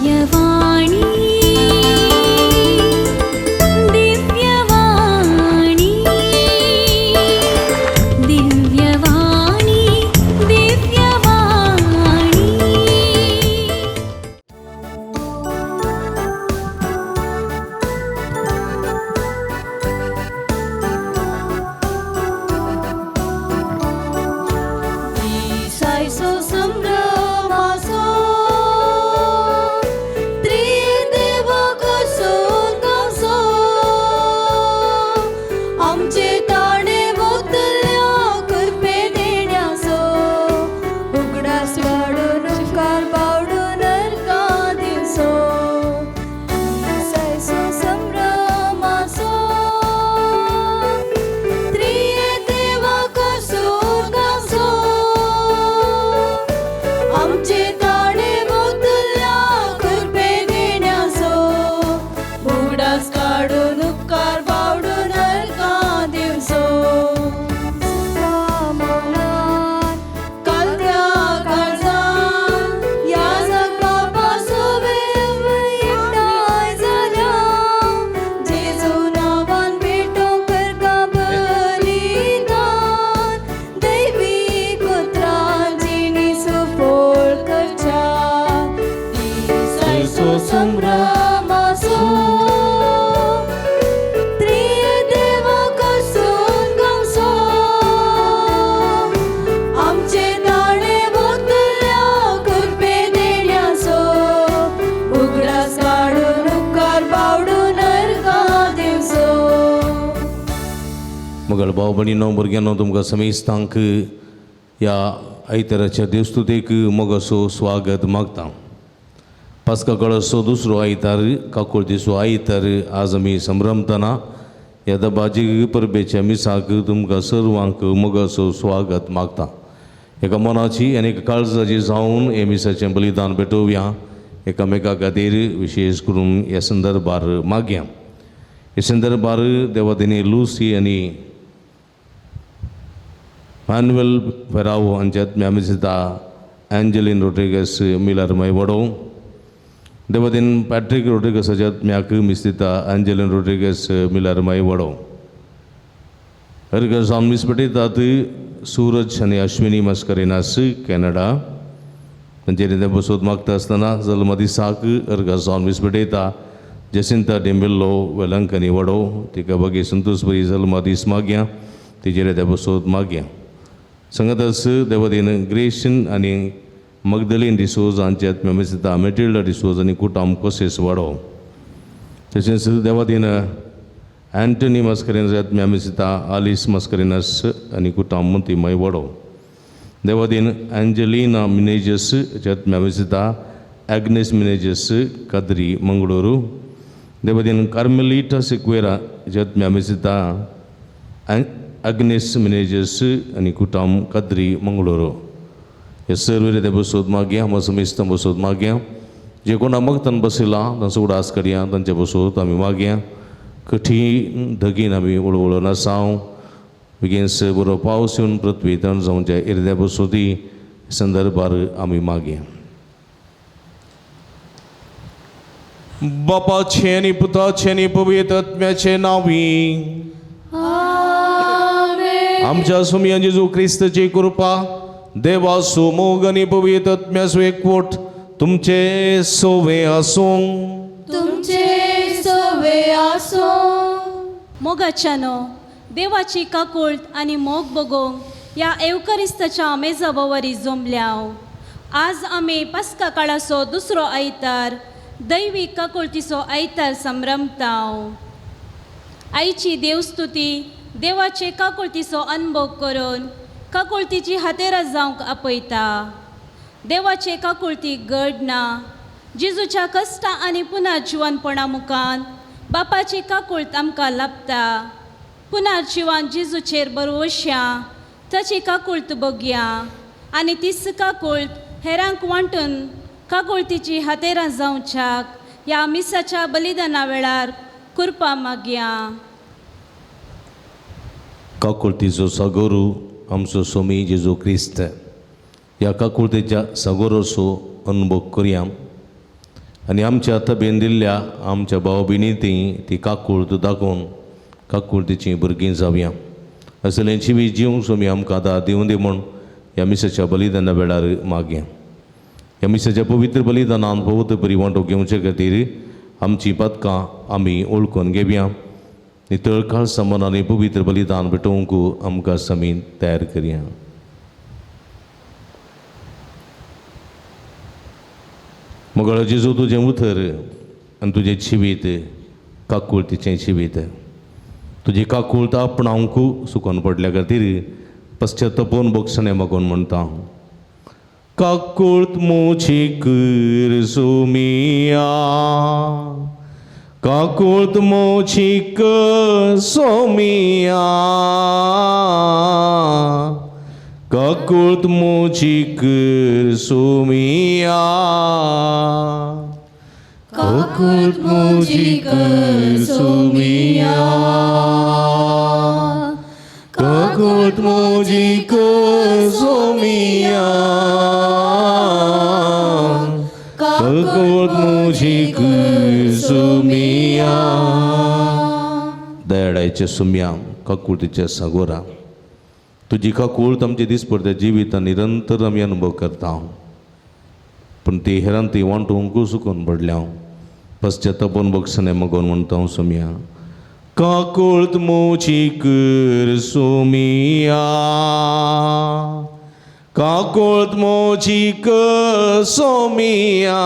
दिव्यवाणी दिव्यवाणी दिव्यवाणी दिव्यवाणी। दिसायसो संभ्रमासो त्रिदेवा कसून गावचो आमचे ताणे वतल्या कृपे देण्याचो उगडास काडून उपकार बावडून अर्का दिवचो। दिसायसो संभ्रमासो त्रिदेवा कसून गावचो आमचे ताणे वतल्या कृपे देण्याचो उगडास काडून उपकार बावडून अर्का दिवचो। मनान कालत्या काळजान ह्या जगपा सोवे एकठांय जाल्या जेजू नांवान भेटोवंक करका बलिदान दैवीक उतरां जिणी सुफळ करच्या। दिसायसो संभ्रमासो त्रिदेवा कसून गावचो आमचे ताणे वतल्या कृपे देण्याचो उगडास काडून उपकार बावडून अर्का दिवचो। मगळ भाव भयणीनो भुरग्यांनो तुमकां समेस्तांक ह्या आयताराच्या देवस्तुतेक मोगासो स्वागत मागता। पास्का कळसो दुसरो आयतार काकुळतीचो आयतार आज आमी संभ्रमतना ह्या दबाजी परबेच्या मिसाक तुमकां सर्वांक मोगासो स्वागत मागता। एका मनाची आनी एका काळजाची जावन हे मिसाचें बलिदान भेटोवया एकामेका खातीर विशेश करून ह्या संदर्भार मागया। ह्या संदर्भार देवादिनी लुसी आनी मानुएल फेरावो हांच्या आत्म्या मिसिता एंजलीन रोड्रिगस मिलर मैवडो देवादीन पॅट्रीक रोड्रिगसाच्या आत्म्याक मिस्तिता एंजलीन रोड्रिगस मिलर मैवडो अर्ग जावन मीस पेटयतात सूरज आनी अश्विनी मस्करिनास कॅनडा तांचेर तें बसोत मागता आसतना जल्म दिसाक अर्ग जावन मीस पेटयता जेसिंता डेंबेल्लो वेलंकनी वडो तिका बगी संतोष बरी जल्म दीस मागया तिचेर तें बसोत मागया। संगतस देवदीन ग्रेशन आनी मगदलीन डिसोज हांचे आत्म्या मिसिता मेटिल्डा डिसोज आनी कुटाम कोसेस वाडो तशेंच देवादीन एंटनी मस्करिनस आत्म्या मिसिता आलिस मस्करिनस आनी कुटाम मोतीमय वाडो देवादीन एंजलिना मिनेजस आत्म्या मिसिता एग्नेस मिनेजस कद्री मंगळुरू देवादीन कार्मेलिटा सिक्वेरा आत्म्या मिसिता अग्नेस मिनेजस आनी कुटाम कद्री मंगळुरू हे सर्व ते बसोत मागया आमकां समेस्तां बसोत मागया जे कोणा मगतान बसयला तांचो उडास करया तांचे बसोत आमी मागया। कठीण धगीन आमी वळवळून आसाव बेगीन बरो पावस येवन पृथ्वी तण जावच्या इर्द्या बसोती संदर्भार आमी मागया। बापाचें आनी पुताचें आनी पवित्र आत्म्याचें नांवी आमच्या स्वामी जेजू क्रिस्ताची कृपा देवाचो मोग आनी पवित्र आत्म्याचो एकवट तुमचे सोवे आसूं। तुमचे सोवे आसूं। मोगाच्यानो देवाची काकुळट आनी मोग बगोवंक ह्या एवकरिस्ताच्या मेजा भोंवरी जमल्याव। आज आमी पास्का काळाचो दुसरो आयतार दैवीक काकुळटीचो आयतार संभ्रमताव। आयची देवस्तुती देवाचे काकुळटीचो अनुभव करून काकुळटीची हातेरां जावंक आपयता। देवाचे काकुळटी गड ना जेजूच्या कश्टां आनी पुनर जिवनपणा मुखान बापाची काकुळट आमकां लाभता। पुनर जिवन जेजूचेर बरवश्या ताची काकुळट बगया आनी तीच काकुळट हेरांक वांटून काकुळटीची हातेरां जावच्याक ह्या मिसाच्या बलिदाना वेळार कृपा मागया। काकुळटीचो सागोरू आमचो स्वामी जेजू क्रिस्त ह्या काकुळतेच्या सागोराचो अनुभव करया। आनी आमच्या तबेन दिल्ल्या आमच्या भाव भयणी ती काकूळत दाखोवन काकूळतीचीं भुरगीं जावया. असलें जिवीत जिवंक सोमी आमकां आदार दिवं दी म्हूण ह्या मिसाच्या बलिदाना वेळार मागया. ह्या मिसाच्या पवित्र बलिदानान पवित्र बरी वांटो घेवचे खातीर आमचीं पदकां आमी ओळखून घेवया. नितळ काळसा मनान पवित्र बलिदान भेटोवंक आमकां समीन तयार करया. मोगाळ जेजू, तुजें उतर आनी तुजें जिवीत काकुळतीचें जिवीत, तुजी काकूळत आपणावंक सुकोन पडल्या खातीर पश्चातापून बक्षणें मागून म्हणटा. काकूळत मोची कर सोमिया, काकूळत मोची कर सोमिया, काकूळत मोची कर सोमिया, काकूळत मोजी कर सोमिया, काकूळत मोजी कर सोमिया, काकूळत मोजी कर सोमिया. दयाळायचे सुम्या, काकुळतीच्या सागोरा, तुजी काकूळत आमचे दिसपडत्या जिवितान निरंतर आमी अनुभव करता. पूण ती हेरांती वांटूंक सुकून पडल्या पश्चातापून बक्षणें मागून म्हणटा सोम्या. काकूळत मोची कर सोमिया, काकूळत मोची कर सोमिया,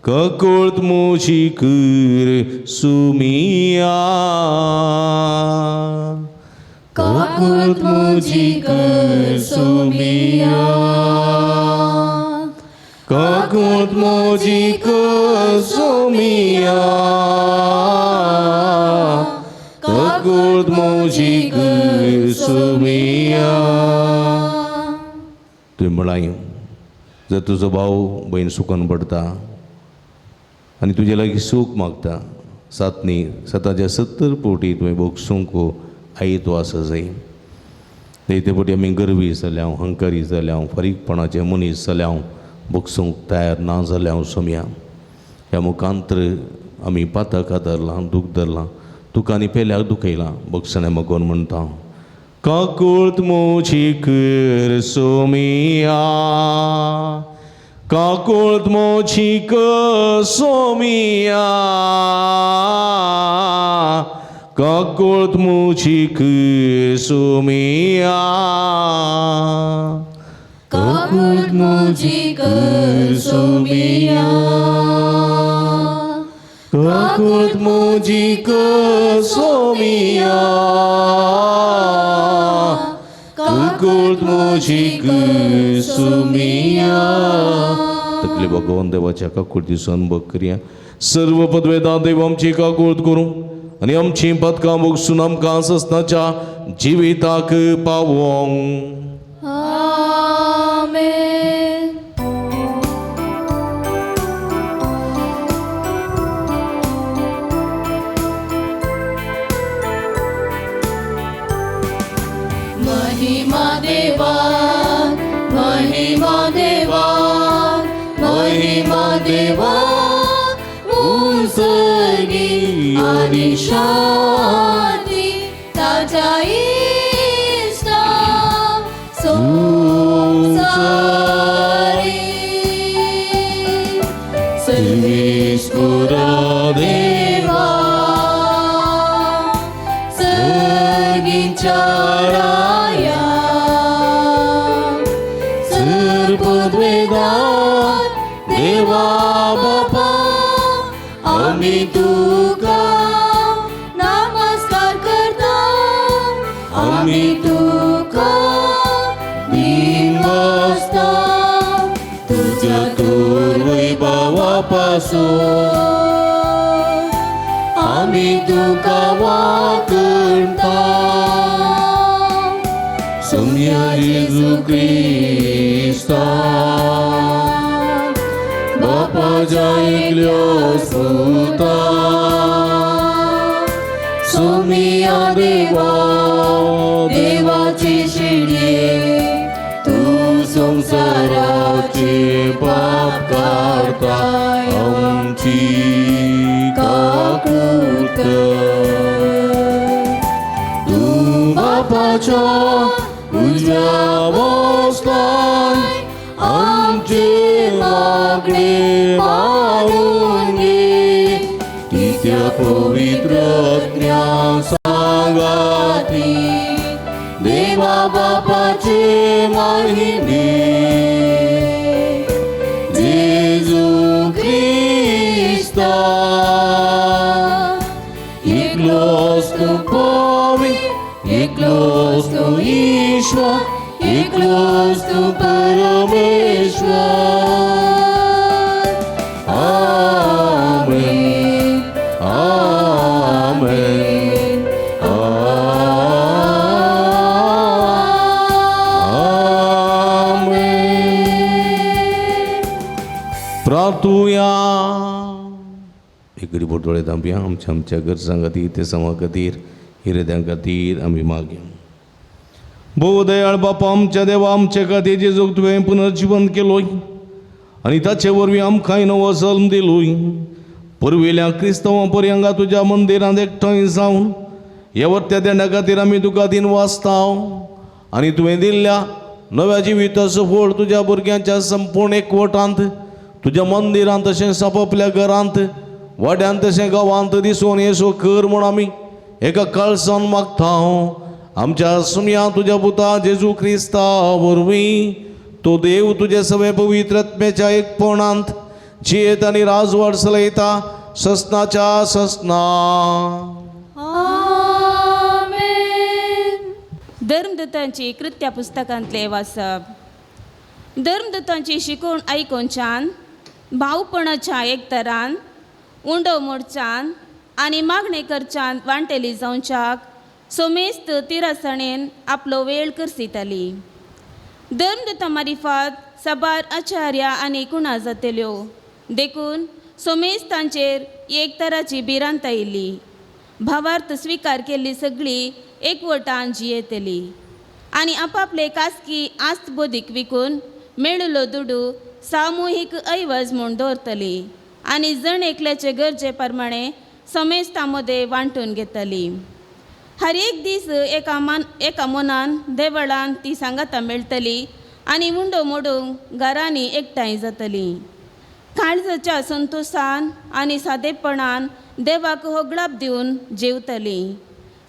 काकूळत मोची कर सोमिया, काकूळत मोजी कर सोमिया, काकूळत मोजी कर सोमिया, काकूळत मोजी कर सोमिया. तुवें म्हळां जर तुजो भाव भयण सुकोन पडटा आनी तुजे लागीं सूख मागता, सात न्ही साताच्या 70 पोटी तुवें भोगसूंक आई तो आसा जाय. ते पटी आमी गर्वी जाल्या, हंकारी जाल्या, फारीकपणाचे मनीस जाल्या, भोगसूंक तयार ना जाल्या सोम्या. ह्या मुखांतर आमी पातक धरलां, दूख धरलां, तुका आनी पेल्याक दुखयलां. भोगसणें मागून म्हणटा. काकूळत मोची कर सोमिया, काकूळत मोची कर सोमिया, काकूळत मोची कर सोमिया, काकूळत मोजी कर सोमिया, काकूळत मोजी कर सोमिया, काकूळत मोजी कर सोमिया. तकली भगवान देवाच्या काकुळतीचो अनुभव करया. सर्व पदवेदा देव आमची काकूळत करूं आनी आमची पदकां भोगसून आमकां ससनाच्या जिविताक पावोंक. आमेन. महिमा देवा, महिमा देवा, महिमा देवा, उंचगी आणि शांती ताच्या इष्टा संसारी. सर्वेश्वरा देवा, सर्गीच्या राया, सर्ववेदात देवा बापा, आम्ही तुका नमस्कार करता, आम्ही तुका दिनवासता, तुझ्या वैभवापासून आम्ही तुका वाकणता. सोम्या जेजू क्रिस्ता, बापाच्या एकल्या सुता, सोमिया देवा, देवाची शिडये, तू संसाराचे पाप देवाच्या उजव्या बसलाय आमचे मागणे मानून घे तित्या पवित्र आत्म्या सांगाती देवा बापाचे महिमे जेजू क्रिस्ता एकलोच तूं पवी एकलोच तूं ईश्वर एकलोच तूं परमेश्वर. आमेन आमेन आमेन. प्रार्थुया. एक गरीब डोळे धांपया. आमच्या आमच्या गरजां खातीर ते समा खातीर हिरद्यां खातीर आमी मागया. भोव दयाळ बापा आमच्या देवा आमचे खातीर जेजूक तुवें पुनर्जिवन केलोय आनी ताचे वरवीं आमकांय नवो जल्म दिलोय. पुर्विल्ल्या क्रिस्तांवां पर्यंगा तुज्या मंदिरांत एकठांय जावन ह्या वर्त्या देण्या खातीर आमी तुका दिन वाचताव आनी तुवें दिल्ल्या नव्या जिविताचो फळ तुज्या भुरग्यांच्या संपूर्ण एकवटांत तुज्या मंदिरांत तशेंच आपापल्या घरांत वाड्यांत तशें गांवांत दिसून येसो कर म्हूण आमी एका काळसान मागता. आमच्या सुमया तुज्या पुता जेजू क्रिस्ता वरवीं तो देव तुजे सगळे पवित्र आत्म्याच्या एकपणांत जियेत आनी राजवाड चलयता ससनाच्या ससना. आमेन. धर्मदूतांची कृत्या पुस्तकांतले वाचप. धर्मदूतांची शिकवण आयकोनच्यान भावपणाच्या एकतरान उंडो मोडच्यान आनी मागणें करच्यान वांटेली जावच्याक सोमेस्त तिरासणेन आपलो वेळ करसिताली. धर्मदूतां मारिफात साबार आचार्य आनी कुणा जातल्यो देखून सोमेस्तांचेर एक तराची भिरांत आयिल्ली. भावार्थ स्विकार केल्ली सगळी एकवटान जियेतली आनी आपापले खासगी आस्त बोदीक विकून मेळिल्लो दुडू सामुहीक ऐवज म्हूण दवरतली आनी जण एकल्याचे गरजे प्रमाणे समेस्तां मदें वांटून घेतली. हर एक दीस एका मनान देवळान ती सांगातां मेळटली आनी उंडो मोडूंक घरांनी एकठांय जातली. काळजाच्या संतोशान आनी सादेपणान देवाक होगळाप दिवन जेवतली.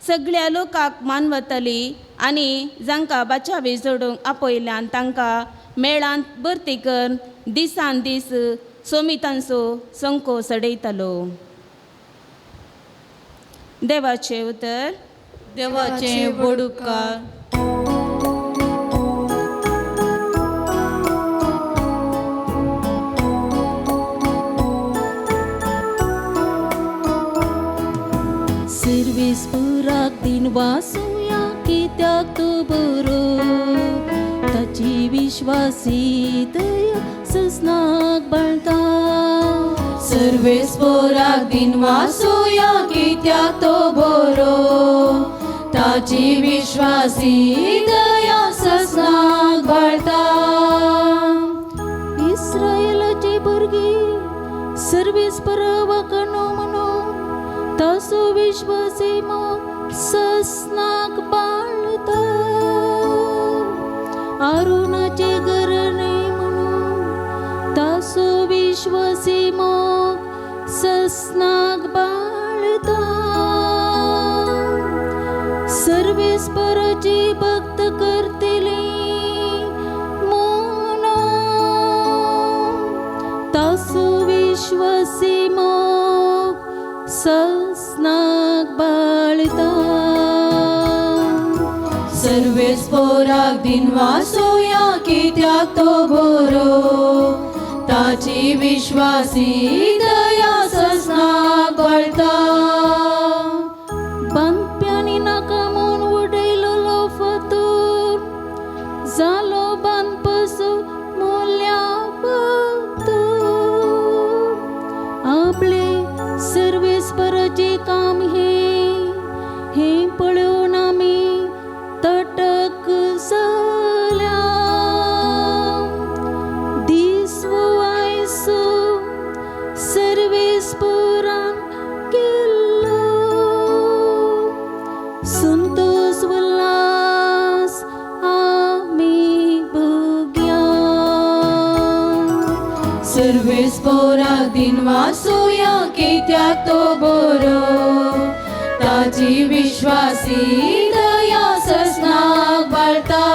सगळ्या लोकांक मानवतली आनी जांकां बाचावी जोडूंक आपयल्यान तांकां मेळांत भरती करून दिसान दीस सोमितांचो संको सडयतालो. देवाचें उतर. देवाचें व्हड उपकार. सिर्वीस पुराक दिन वासुया कित्याक तूं बरो ताची विश्वासी दया ससनाक बाळता. सर्वेस पोराक दिन वासुया कित्याक तो बरो ताची विश्वासी दया ससनाक बाळता. इस्रायलाची भुरगीं सर्वेस परवाक न्हू म्हणून ताचो विश्वासी मोग ससनाक बाळता. आरुणाचे घराणें म्हणून ताचो विश्वासी मोग ससनाक बाळता. सर्वेस पराची भक्त करतली म्हणून ताचो विश्वासी मोग ससनाक बाळता. सर्वेस पोराक दिन वासुया कित्याक तो बरो ताची विश्वासी दया ससनाक बाळता. बांदप्यांनी नाका म्हूण उडयलोलो फातर जालो बांदपसो मोल्या फातर. आपले सर्वेस पराचें काम हें हें पळोवन आमी तटक जाल्या. दीस वो आयसो सर्वेस पुरान केलो. सर्वेस पोराक दिनवासुया कित्याक तो बरो ताची विश्वासी दया ससनाक बाळता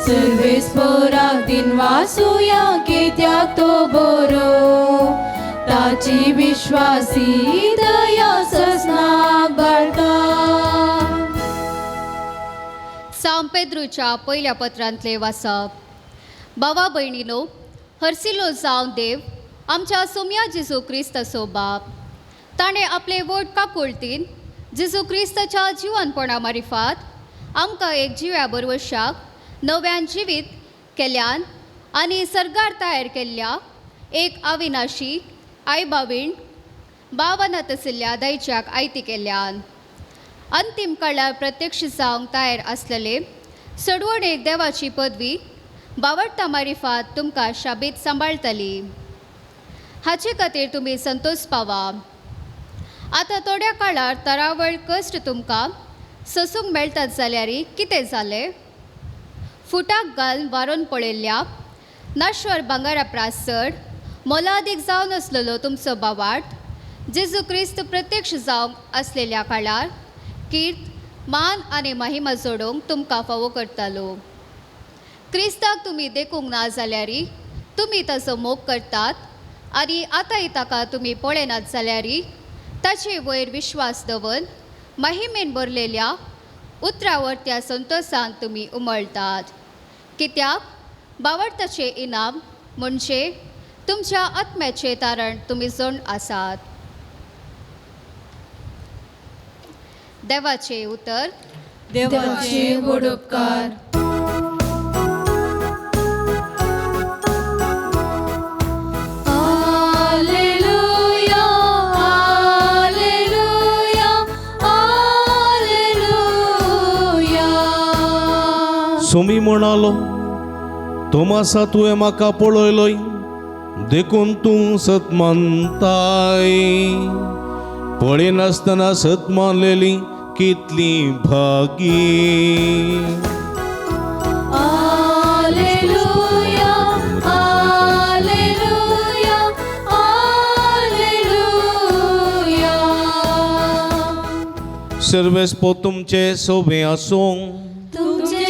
सर्वेस पोराक दिनवासुया कित्याक तो बरो ताची विश्वासी दया ससनाक बाळता. सांव पेद्रूच्या पयल्या पत्रांतले वाचप. बाबा भयणीनो, हरसिलो जावन देव आमच्या सोम्या जेजू क्रिस्ताचो बाप, ताणें आपले वट काकुळतीन जेजू क्रिस्ताच्या जिवनपणा मारिफात आमकां एक जिव्या बरवशाक नव्यान जिवीत केल्यान आनी सर्गार तयार केल्ल्या एक अविनाशी आयबावीण बावनात आशिल्ल्या दयच्याक आयती केल्यान अंतीम काळार प्रत्यक्ष जावंक तयार आसलेले सडवण एक देवाची पदवी बावडटा मारिफात तुमकां शाबीत सांबाळटली. हाचे खातीर तुमी संतोश पावा. आतां थोड्या काळार तरावळ कश्ट तुमकां सोसूंक मेळटात जाल्यार कितें जालें? फुटाक घालून वारोन पळयल्ल्या नाश्वर भांगरा प्रास चड मोलादीक जावन आसलेलो तुमचो बावाट जेजू क्रिस्त प्रत्यक्ष जावंक आसलेल्या काळार कीर्त मान आनी महिमा जोडूंक तुमकां फावो करतालो. क्रिस्ताक तुमी देखूंक ना जाल्यार तुमी ताचो मोग करतात आनी आतांय ताका तुमी पळयनात जाल्यार ताचे वयर विश्वास दवर महिमेन भरलेल्या उतरावर त्या संतोशान तुमी उमळटात. कित्याक बावडताचें इनाम म्हणजे तुमच्या आत्म्याचें तारण तुमी जण आसात. देवाचें उतर. देवाचे व्हड उपकार. Hallelujah, hallelujah, hallelujah. Somi म्हणालो, तोमासा तुवें म्हाका पळयलोय देखून तूं सत मानताय. पळयनासतना सत मानलेली कितली भागी. Hallelujah, hallelujah, hallelujah. सर्वेस्पो तुमचे सोबे आसूं. तुमचे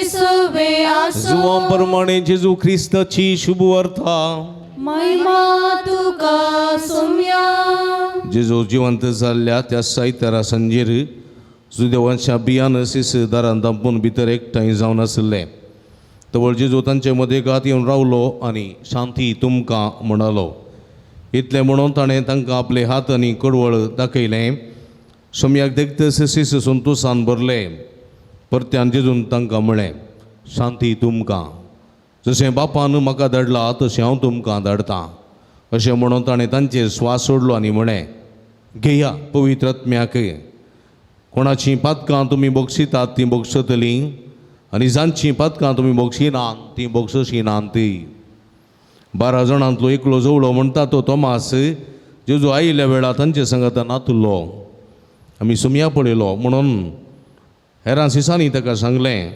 सोबे आसूं. जुवां प्रमाणे जेजू क्रिस्ताची शुभ वार्ता. महिमा तुका सोम्या. जेजू जिवंत जाल्ल्या त्या सायतारा सांजेर जुदेवांच्या बियान सिस दारान दांपून भितर एकठांय जावन आशिल्ले. तवळ जेजू तांचे मदें गात येवन रावलो आनी शांती तुमकां म्हणालो. इतलें म्हणून ताणें तांकां आपले हात आनी कडवळ दाखयलें. सोम्याक देखतच सिस संतोसान भरले. परत्यान जेजून तांकां म्हळें, शांती तुमकां. जशें बापान म्हाका धाडला तशें हांव तुमकां धाडटां. अशें म्हणून ताणें तांचेर स्वास सोडलो आनी म्हळें, घेया पवित्र आत्म्याक. कोणाचीं पातकां तुमी बक्षितात तीं बक्षतलीं आनी जांचीं पातकां तुमी बक्षिनात तीं बक्षशिनात ती. 12 जाणांतलो एकलो जवळो म्हणटा तो तोमास जेजू आयिल्ल्या वेळार तांचे सांगाता नातुल्लो. आमी सुमया पळयलो म्हणून हेरां सिसांनी ताका सांगलें,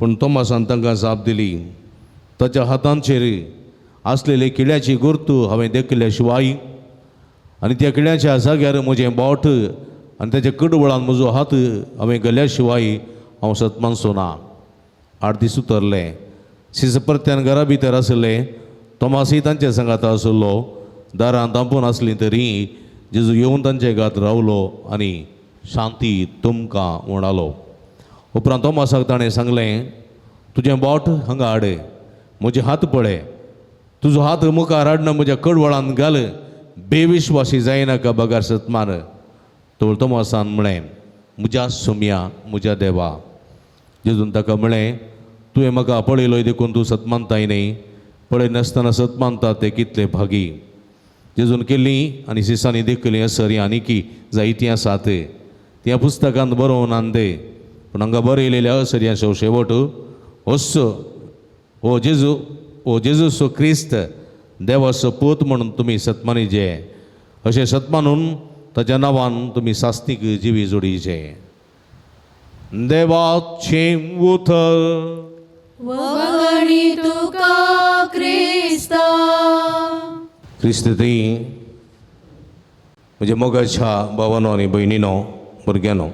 पूण तोमासान तांकां जाप दिली, ताच्या हातांचेर आसलेले किळ्याची गुर्तू हांवें देखल्या शिवाय आनी त्या किळ्याच्या जाग्यार म्हजें बोट आनी ताच्या कडवळान म्हजो हात हांवें गेल्या शिवाय हांव सत मानचो ना. 8 दीस उतरले. सिस परत्यान घरा भितर आसले. तोमासय तांचे सांगाता आसलो. दारां दांपून आसलीं तरी जेजू येवन तांचे गात रावलो आनी शांती तुमकां म्हणालो. उपरांत तोमासाक ताणें सांगलें, तुजें बोट हांगा हाड, म्हजे हात पळय, तुजो हात मुखार हाडना म्हज्या कडवळान घाल, बेविश्वासी जायनाका बगर सतमान. तोळ तोमासान म्हळें, म्हज्या सोम्या, म्हज्या देवा. जेजून ताका म्हळें, तुवें म्हाका पळयलोय देखून तूं सत मानताय न्ही, पळय नासतना सत मानता ते कितले भागी. जेजून केल्ली आनी सिसांनी देखली असरी आनीकी जायतीं आसात त्या पुस्तकांत बरोवन आनते, पूण हांगा बरयलेल्या असर्यांचो शेवट असो, ओ जेजू, ओ जेजूचो क्रिस्त देवाचो पूत म्हणून तुमी सतमानीचे. अशें सतमानून ताच्या नांवान तुमी सास्तीक जिवी जोडीचे. देवाचें उतर. वगणी तुका क्रिस्ता. क्रिस्ती म्हज्या मोगाच्या भावानो आनी भयणीनो, भुरग्यांनो,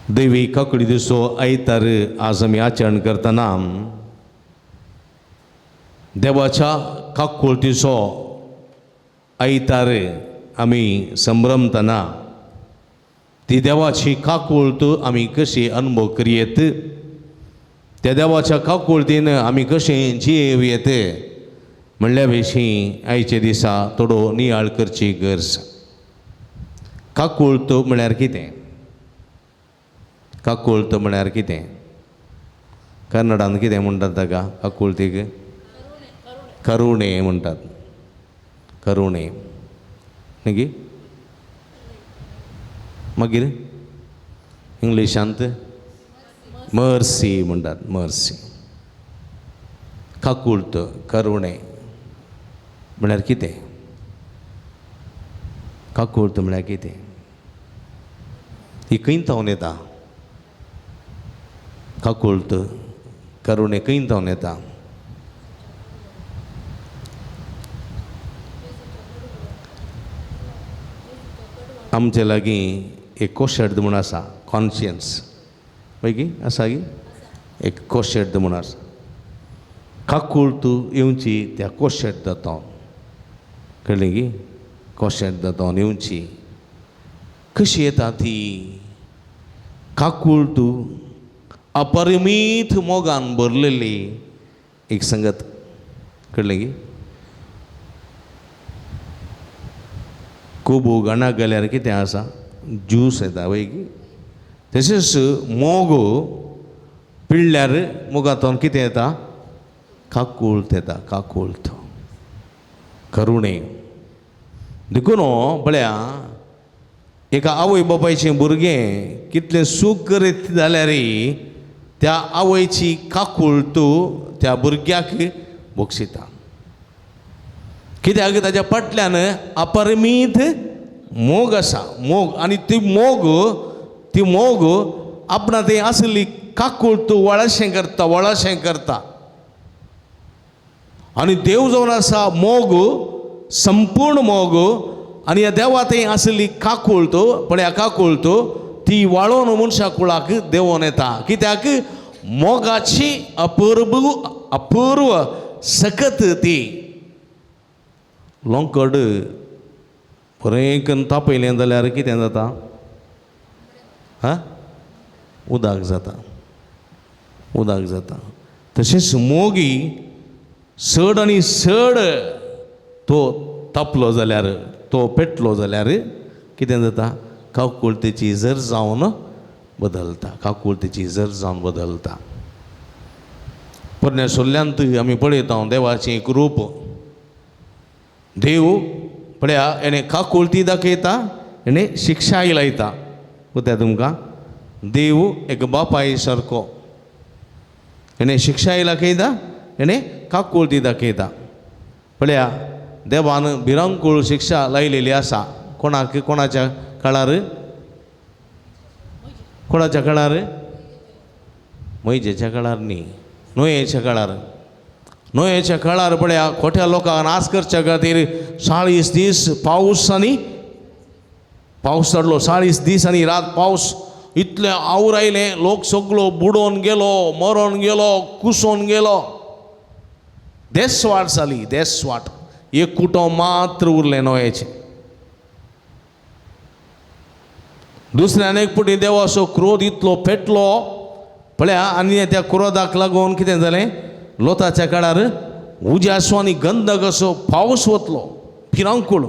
देवी काकडी दिसो आयतार आज आमी आचरण करतना देवाच्या काकुळतीचो आयतार आमी संभ्रमतना ती देवाची काकुळत आमी कशी अनुभव करयेत, त्या देवाच्या काकुळतीन आमी कशें जियेवयेत म्हणल्या विशीं आयच्या दिसा थोडो नियाळ करची गरज. काकुळत म्हळ्यार कितें? काकुळत म्हळ्यार कितें? कन्नडान कितें म्हणटात ताका? काकुळतीक करुणे म्हणटात. करुणे न्ही? मागीर इंग्लिशांत मर्सी म्हणटात. मर्सी. काकुळत, करुणे म्हळ्यार कितें? काकुळत म्हळ्यार कितें? ही खंय थावन येता? काकुळत, करुणे खंय थावन येता? आमचे लागीं एक कोशेर्द म्हूण आसा, कॉन्शियन्स मागीर आसा गी एक कोशेर्द म्हूण आसा. काकुळत येवची त्या कोशेर्द जाता, कळ्ळें गी? कोशेर्द जाता येवची. कशी येता ती काकुळत? अपरिमीत मोगान भरलेली एक संगत, कळ्ळें गी? कोबू गाणाक गेल्यार कितें आसा? ज्यूस येता वय गी? तशेंच मोग पिळ्ळ्यार मोगांतल्यान कितें येता? काकुळत येता. काकुळत, करुणे. देखून पळया एका आवय बापायचें भुरगें कितलें सूख करीत जाल्यार त्या आवयची काकुळत त्या भुरग्याक बक्षिता. कित्याक? ताच्या फाटल्यान अपरिमीत मोग आसा. मोग आनी ती मोग, ती मोग आपणा थंय आसली काकुळत वळाशें करता, वळाशें करता. आनी देव जावन आसा मोग, संपूर्ण मोग. आनी ह्या देवा थंय आसली काकुळत, पळया काकुळत ती वाळोवन मनशा कुळाक देंवोन येता. कित्याक? मोगाची अपूर्व अपूर्व सकत ती. लोंकड बरें करून तापयलें जाल्यार कितें जाता? हा, उदक जाता, उदक जाता. तशेंच मोगी चड आनी चड तो तापलो जाल्यार, तो पेटलो जाल्यार कितें जाता? काकुळतेची जर जावन बदलता, काकुळतेची जर जावन बदलता. पोरण्या सोल्ल्यांत आमी पळयता देवाचें एक रूप. देव पळया हेणें काकुळती दाखयता, हेणें शिक्षाय लायता. कोत्या तुमकां? देव एक बापाय सारको हेणें शिक्षाय दाखयता, हेणें काकुळती दाखयता. पळया देवान भिरांकूळ शिक्षा लायलेली आसा. कोणाक? कोणाच्या काळार? कोणाच्या काळार? मोहिजेच्या काळार न्ही, नोयेच्या काळार. नोयेच्या काळार पळया खोट्या लोकांक नाश करच्या खातीर 40 दीस पावस आनी पावस चडलो. 40 दीस आनी रात पावस. इतलें our आयलें, लोक सगलो बुडोवन गेलो, मरोन गेलो, कुसोन गेलो. देसवाट जाली, देसवाट. एक कुटो मात्र उरलें नोयेचें. दुसऱ्यान एक पुटी देवाचो क्रोध इतलो पेटलो पळया, आनी त्या क्रोधाक लागून कितें जालें? लोताच्या काळार उज्याचो आनी गंधक असो पावस वतलो. भिरांकूळ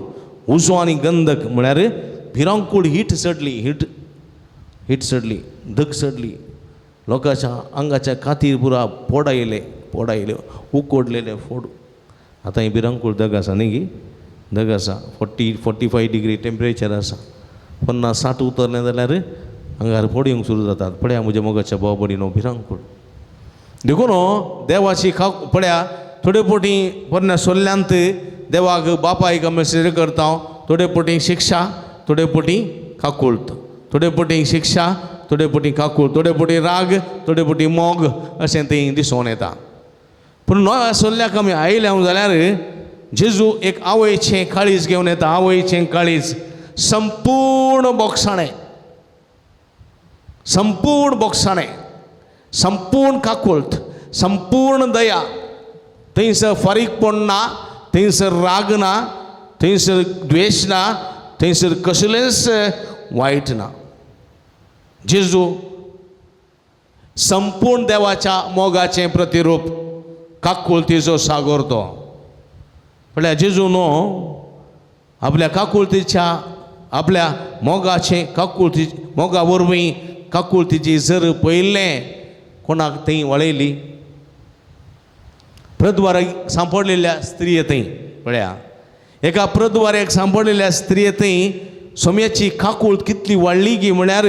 उजो आनी गंधक म्हळ्यार भिरांकूळ हीट चडली, हीट हीट चडली, धग चडली. लोकांच्या आंगाच्या खातीर पुरा फोड आयले, फोड आयले, उकोडलेले फोड. आतां ही भिरांकूळ धग आसा न्ही गी? धग आसा. 40-45 डिग्री टेम्परेचर आसा. 50-60 उतरलें जाल्यार आंगार फोड येवंक सुरू जातात. पळया म्हज्या मोगाच्या भाव भयणीनो, भिरांकूळ. देखून देवाची खा पळया थोडे पोटी पोरण्या सोल्ल्यांत देवाक बापायक आमी सेवा करता. थोडे पोटी शिक्षा, थोडे पोटी काकुळत, थोडे पोटी शिक्षा, थोडे पोटी काकूळ, थोडे पोटी राग, थोडे पोटी मोग, अशें थंय दिसून येता. पूण नव्या सोल्ल्याक आमी आयल्या जाल्यार जेजू एक आवयचें काळीज घेवन येता. आवयचें काळीज संपूर्ण बोगसाणें, संपूर्ण बोगसाणें, संपूर्ण काकुळट, संपूर्ण दया. थंयसर फारीकपण ना, थंयसर राग ना, थंयसर द्वेश ना, थंयसर कसलेंच वायट ना. जेजू संपूर्ण देवाच्या मोगाचें प्रतिरूप, काकुळतीचो सागोर तो. म्हळ्यार जेजू न्हू आपल्या काकुळतीच्या, आपल्या मोगाचें काकुळती, मोगा वरवीं काकुळतीची जर पयलें कोणाक थंय वळयली प्रद्वाराक सांपडलेल्या स्त्रिये थंय. पळया एका प्रद्वाऱ्याक सांपडलेल्या स्त्रिये थंय सोम्याची काकूळ कितली वाडली गी म्हळ्यार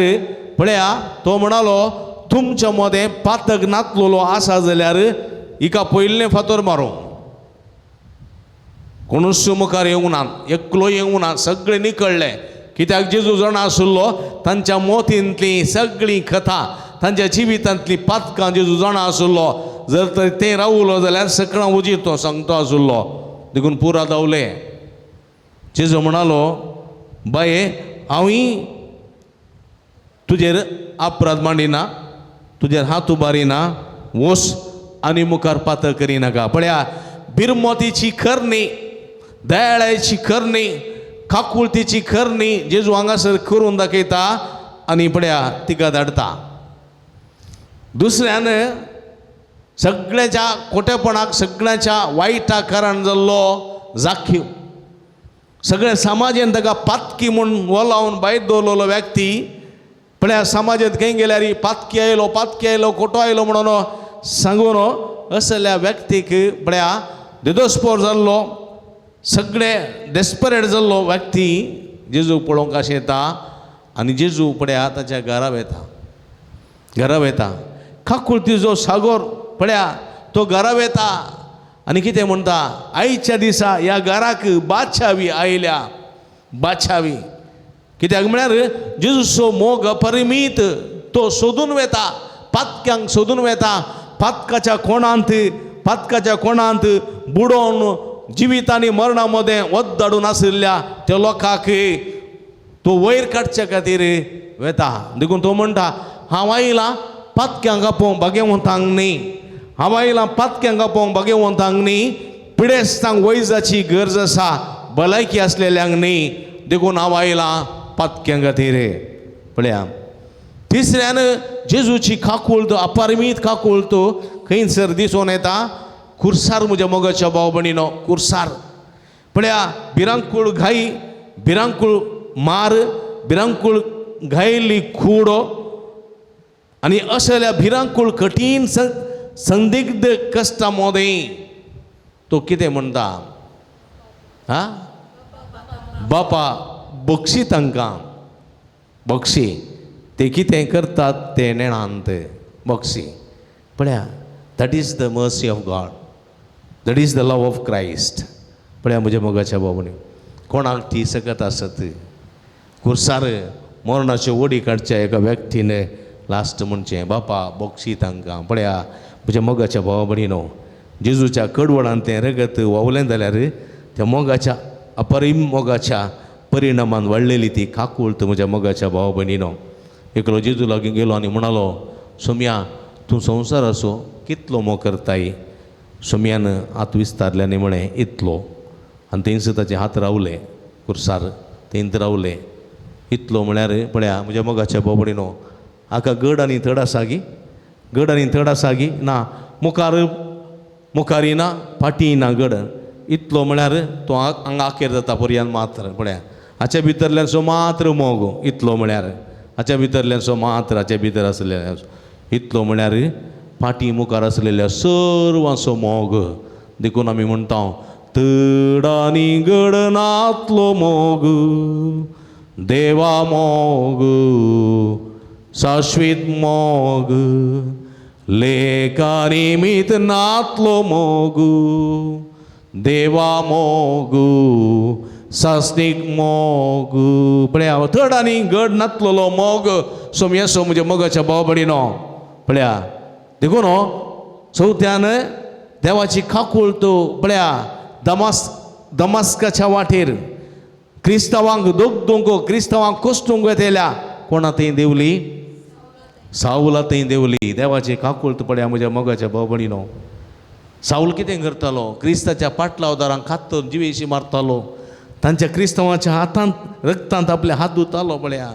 पळया तो म्हणालो तुमच्या मदें पातक नातलोलो आसा जाल्यार हिका पयलें फातोर मारूं. कोणूच मुखार येवंक ना, एकलो येवंक ना, सगळे निकळ्ळे. कित्याक जेजू जाणा आशिल्लो तांच्या मोतींतली सगळीं कथा, तांच्या जिवितांतली पातकां जेजू जाणा आशिल्लो. जर तर ते रावलो जाल्यार सकळां उजीर तो सांगतो आशिल्लो. देखून पुरा धांवले. जेजू म्हणालो बाये हांवूय तुजेर अपराध मांडिना, तुजेर हात उबारिना, वोस आनी मुखार पातक करिनाका. पळया बिरमोतीची करणी, दयाळाची करणी, काकुळतीची करणी जेजू हांगासर करून दाखयता आनी पळया तिका धाडटा. दुसऱ्यान सगळ्याच्या खोटेपणाक, सगळ्याच्या वायटा कारण जाल्लो जाखीव, सगळ्या समाजान ताका पातकी म्हूण वलावन भायर दवरलेलो व्यक्ती. पळया समाजांत खंय गेल्यार पातकी आयलो, पातकी आयलो, खोटो आयलो म्हणून सांगून असल्या व्यक्तीक पळया दिदोस्पोर जाल्लो, सगळे डेस्परेट जाल्लो व्यक्ती जेजू पळोवंक अशें येता आनी जेजू पळया ताच्या घरा वेता, घरा वेता. काकुळतीचो सागोर पळया तो घरा वेता आनी कितें म्हणटा, आयच्या दिसा ह्या घराक बादशावी आयल्या, बादशावी. कित्याक म्हळ्यार जेजूचो मोग अपरिमीत, तो सोदून वेता, पातक्यांक सोदून वेता, पातकाच्या कोणांत, पातकाच्या कोणांत बुडोवन जिवीत आनी मरणा मदें वद्दाडून आशिल्ल्या त्या लोकांक तो वयर काडच्या खातीर वेता. देखून तो म्हणटा हांव आयलां पातक्यांक आपोवंक भागेवंतांक न्ही, हांव आयलां पातक्यांक आपोवंक भागेवंतांक न्ही, पिडेस्तांक वैजाची गरज आसा, भलायकी आसलेल्यांक न्ही, देखून हांव आयलां पातक्यां खातीर. पळया तिसऱ्यान जेजूची काकूळत, अपरिमीत काकूळत खंयसर दिसून येता, कुर्सार म्हज्या मोगाच्या भाव भयणीनो, कुर्सार. पळया भिरांकूळ घाई, भिरांकूळ मार, भिरांकूळ घायल्ली कूड आनी असल्या भिरांकूळ कठीण संदिग्ध कश्टा मदें तो कितें म्हणटा, हा बापा बक्षी तांकां, बक्षी ते कितें करतात ते नेणांत बक्षी. पळया that is the mercy of God, that is the love of Christ. पळया म्हज्या मोगाच्या बाबूनी, कोणाक ती सकत आसत कुर्सार मरणाच्यो वडी काडच्या एका व्यक्तीन लास्ट म्हणचें बापा बक्षी तांकां. पळया म्हज्या मोगाच्या भावा भयणीनो, जेजूच्या कडवडान तें रगत व्हांवलें जाल्यार त्या मोगाच्या अपरीम मोगाच्या परिणामान वाडलेली ती काकूळत म्हज्या मोगाच्या भावा भयणीनो. एकलो जेजू लागीं गेलो आनी म्हणालो सोम्या तूं संवसाराचो कितलो मोग करताय. सोम्यान हात विस्तारले आनी म्हळें इतलो, आनी थंयसर ताचे हात रावले कुर्सार, थंयच रावले. इतलो म्हळ्यार पळया म्हज्या मोगाच्या भाव भयणीनो, हाका गड आनी थड आसा गी, गड आनी थड आसा गी ना, मुखार मुखार ना, फाटीं ना गड. इतलो म्हळ्यार तो हांगा आखेर जाता पर्यंत मात्र. पळया हाच्या भितरल्याचो मात्र मोग, इतलो म्हळ्यार हाच्या भितरल्याचो मात्र, हाच्या भितर आसलेल्या इतलो म्हळ्यार फाटीं मुखार आसलेल्या सर्वांचो मोग. देखून आमी म्हणटा तड आनी गड नातलो मोग देवा मोग शाश्वीत मोग लेखानी मीत नातलो मोग देवा मोग सासणीक मोग. पळया थड आनी गड नातलेलो मोग सोमयेसो म्हज्या मोगाच्या भाव भयणीनो. पळया देखून चवथ्यान देवाची काकूळ तो पळया दमास्काच्या वाटेर क्रिस्तांवांक दोगदोंक क्रिस्तांवांक कोश्टूंक येतल्या कोणा थंय देवली सावला थंय देवली. देवाची काकूळ पळया म्हज्या मोगाच्या भाव भयणीनो. सावल कितें करतालो? क्रिस्ताच्या पाटलावदारांक खात्तर जिवेशी मारतालो, तांच्या क्रिस्तांवाच्या हातांत रक्तांत आपले हात धुतालो. पळया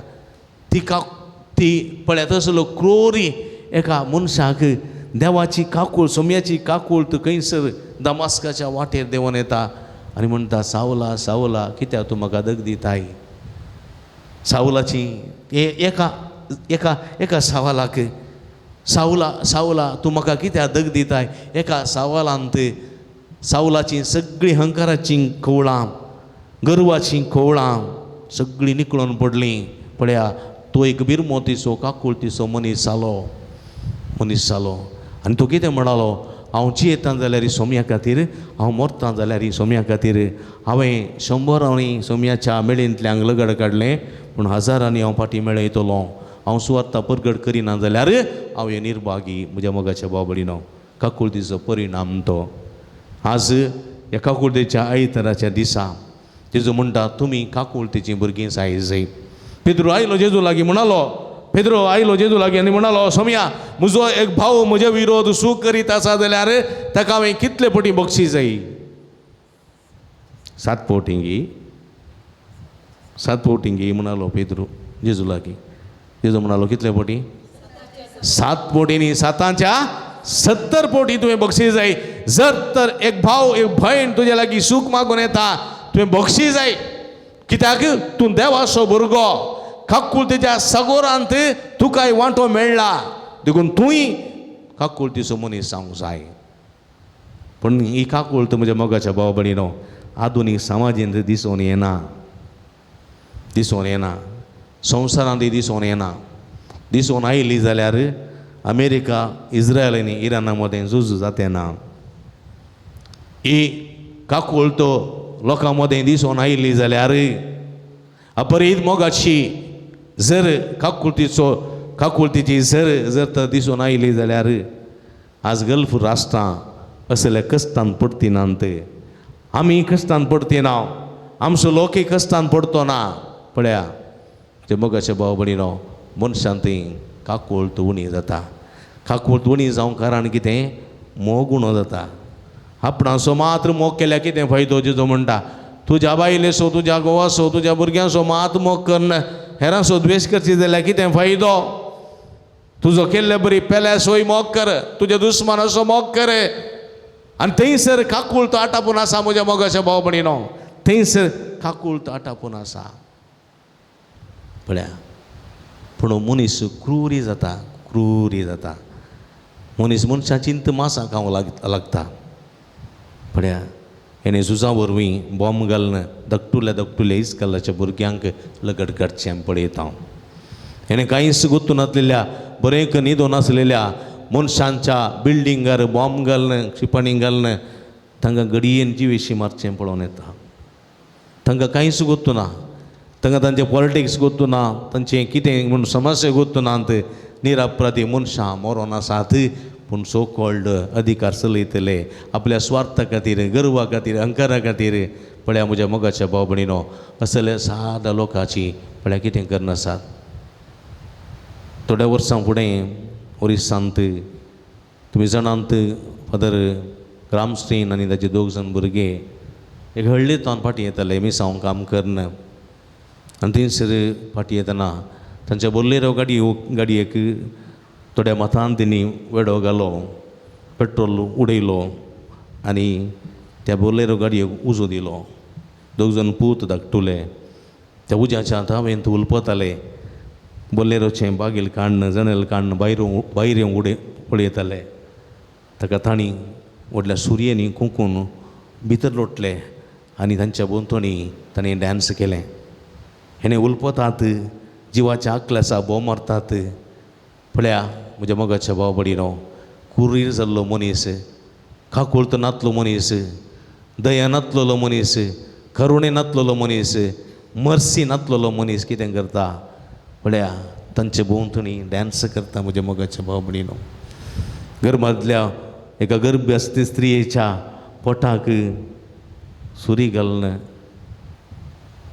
ती पळया तसलो क्रोरी एका मनशाक देवाची काकूळ सोम्याची काकूळ तूं खंयसर दमास्काच्या वाटेर देंवन येता आनी म्हणटा सावला सावला कित्याक तूं म्हाका दग दिताय. सावलाची एका एका एका सवालाक सावला सावला तूं म्हाका कित्याक दग दिताय एका सवालांत सावलाचीं सगळीं हंकाराचीं कवळां गर्वाचीं कवळां सगळीं निकळून पडलीं. पळया तो एक बिरमोतीचो काकुळतीचो मनीस जालो मनीस जालो आनी तो कितें म्हणालो, हांव जियेता जाल्यार सोम्या खातीर, हांव मरता जाल्यार सोम्या खातीर. हांवें शंबरांनी सोम्याच्या मेळींतल्यान लगड काडलें पूण हजारांनी हांव फाटीं मेळयतलो. हांव सुवार्ता परगट करिना जाल्यार हांव हें निर्भागी. म्हज्या मोगाच्या भाव भयणीनो, काकुळतीचो परिणाम तो आज ह्या काकुळतेच्या आयताराच्या दिसा जेजू म्हणटा तुमी काकुळतेचीं भुरगीं जाय जाय. पेद्रो आयलो जेजू लागीं म्हणालो, पेद्रो आयलो जेजू लागीं आनी म्हणालो, सोम्या म्हजो एक भाव म्हजे विरोध सूख करीत आसा जाल्यार ताका हांवें कितले पटी बक्षी जाय? 7 पवटींगी 7 पवटींगी म्हणालो पेद्रो जेजू लागीं. जेजू म्हणालो कितले पटी? 7 पवटींनी 7च्या 70 पवटी तुवें बक्षी जाय. जर तर एक भाव एक भयण तुजे लागीं सूख मागून येता तुवें बक्षी जाय, कित्याक तूं देवाचो भुरगो, काकुळतेच्या सगोरांत तुकाय वांटो मेळ्ळा, देखून तूंय काकुळतीचो मनीस जावंक जाय. पूण ही काकुळत म्हज्या मोगाच्या भाव भयणीनो आधुनीक समाजेंत दिसून येना, दिसून येना, संवसारांत दिसून येना. दिसून आयली जाल्यार अमेरिका इस्रायल आनी इराणा मदें झूज जातें ना. ही काकुळत लोकां मदें दिसून आयली जाल्यार अपरीत मोगाची जर काकुळतीचो काकुळतीची जर जर तर दिसून आयली जाल्यार आज गल्फ राष्ट्रां असल्या कश्टान पडती नात. आमी कश्टान पडती ना, आमचो लोकय कश्टान पडतो ना. पळया ते मोगाचे भाव भयणीनो, मनशान थंय काकुळत उणी जाता. काकुळत उणी जावंक कारण कितें? मोग उणो जाता. आपणाचो मात्र मोग केल्यार कितें फायदो? जेजो म्हणटा तुज्या बायलेचो तुज्या घोवाचो तुज्या भुरग्यांचो मात मोग करना, हेरांचो द्वेश करची जाल्यार कितें फायदो? तुजो केल्ले बरी पेल्याचोय मोग कर, तुज्या दुस्मानाचो मोग कर. आनी थंयसर काकुळत आटापून आसा म्हज्या मोगाच्या भाव भयणीनो, थंयसर काकुळत आटापून आसा. पळया पूण मनीस क्रुरी जाता, क्रुरी जाता. मनीस मनशां चिंत मासां खावंक लागता. पळया हेणे झुजां वरवीं बॉम्ब घालून धाकटुल्या धाकटुल्या इस्कलाच्या भुरग्यांक लगड काडचें पळयता हांव. हेणें कांयच गुत्तून नासलेल्या बरें न्हिदोन नासलेल्या मनशांच्या बिल्डिंगार बॉम्ब घालून क्षिपणी घालून तांकां घडयेन जिवेशी मारचें पळोवन येता. तांकां कांयच गुत्तू ना, तांकां तांचें पॉलिटिक्स गुत्तू ना, तांचें कितें म्हूण समस्या गुत्तू नात. निरापराधी मनशां मरोन आसात पूण सो कॉल्ड अधिकार चलयतले आपल्या स्वार्था खातीर, गर्वा खातीर, अहंकारा खातीर. पळया म्हज्या मोगाच्या भाव भयणीनो, असल्या सादा लोकांची पळया कितें करनासात. थोड्या वर्सां फुडें ओरिसांत तुमी जाणांत फादर रामस्टेन आनी ताचे दोग जाण भुरगे एक हळ्ळेंत फाटीं येताले मिसांव काम करन. आनी थंयसर फाटीं येतना तांच्या बोल्लेरो गाडयेक थोड्या मतान तेणी वेडो घालो, पेट्रोल उडयलो आनी त्या बोलेरो गाडयेक उजो दिलो. दोग जाण पूत धाकटुले त्या उज्याच्या तावेंत उलपताले, बोलेरोचें बागेल काडून जनेल काडून भायर भायर उडय पळयताले. ताका तांणी व्हडल्या सुरयेनी कुंकून भितर लोटले आनी तांच्या भोंवतणी तांणी डांस केलें. हेणे उलपतात, जिवाच्या आकल्यासा बोम मारतात. पळया म्हज्या मोगाच्या भाव भयणीनो, कुरीर जाल्लो मनीस, काकुळत नातलो मनीस, दया नातलेलो मनीस, करुणे नातलेलो मनीस, मर्सी नातलेलो मनीस कितें करता? पळया तांचे भोंवतणी डांस करता. म्हज्या मोगाच्या भाव भयणीनो, गर्भांतल्या एका गर्भस्थ स्त्रियेच्या पोटाक सुरी घालून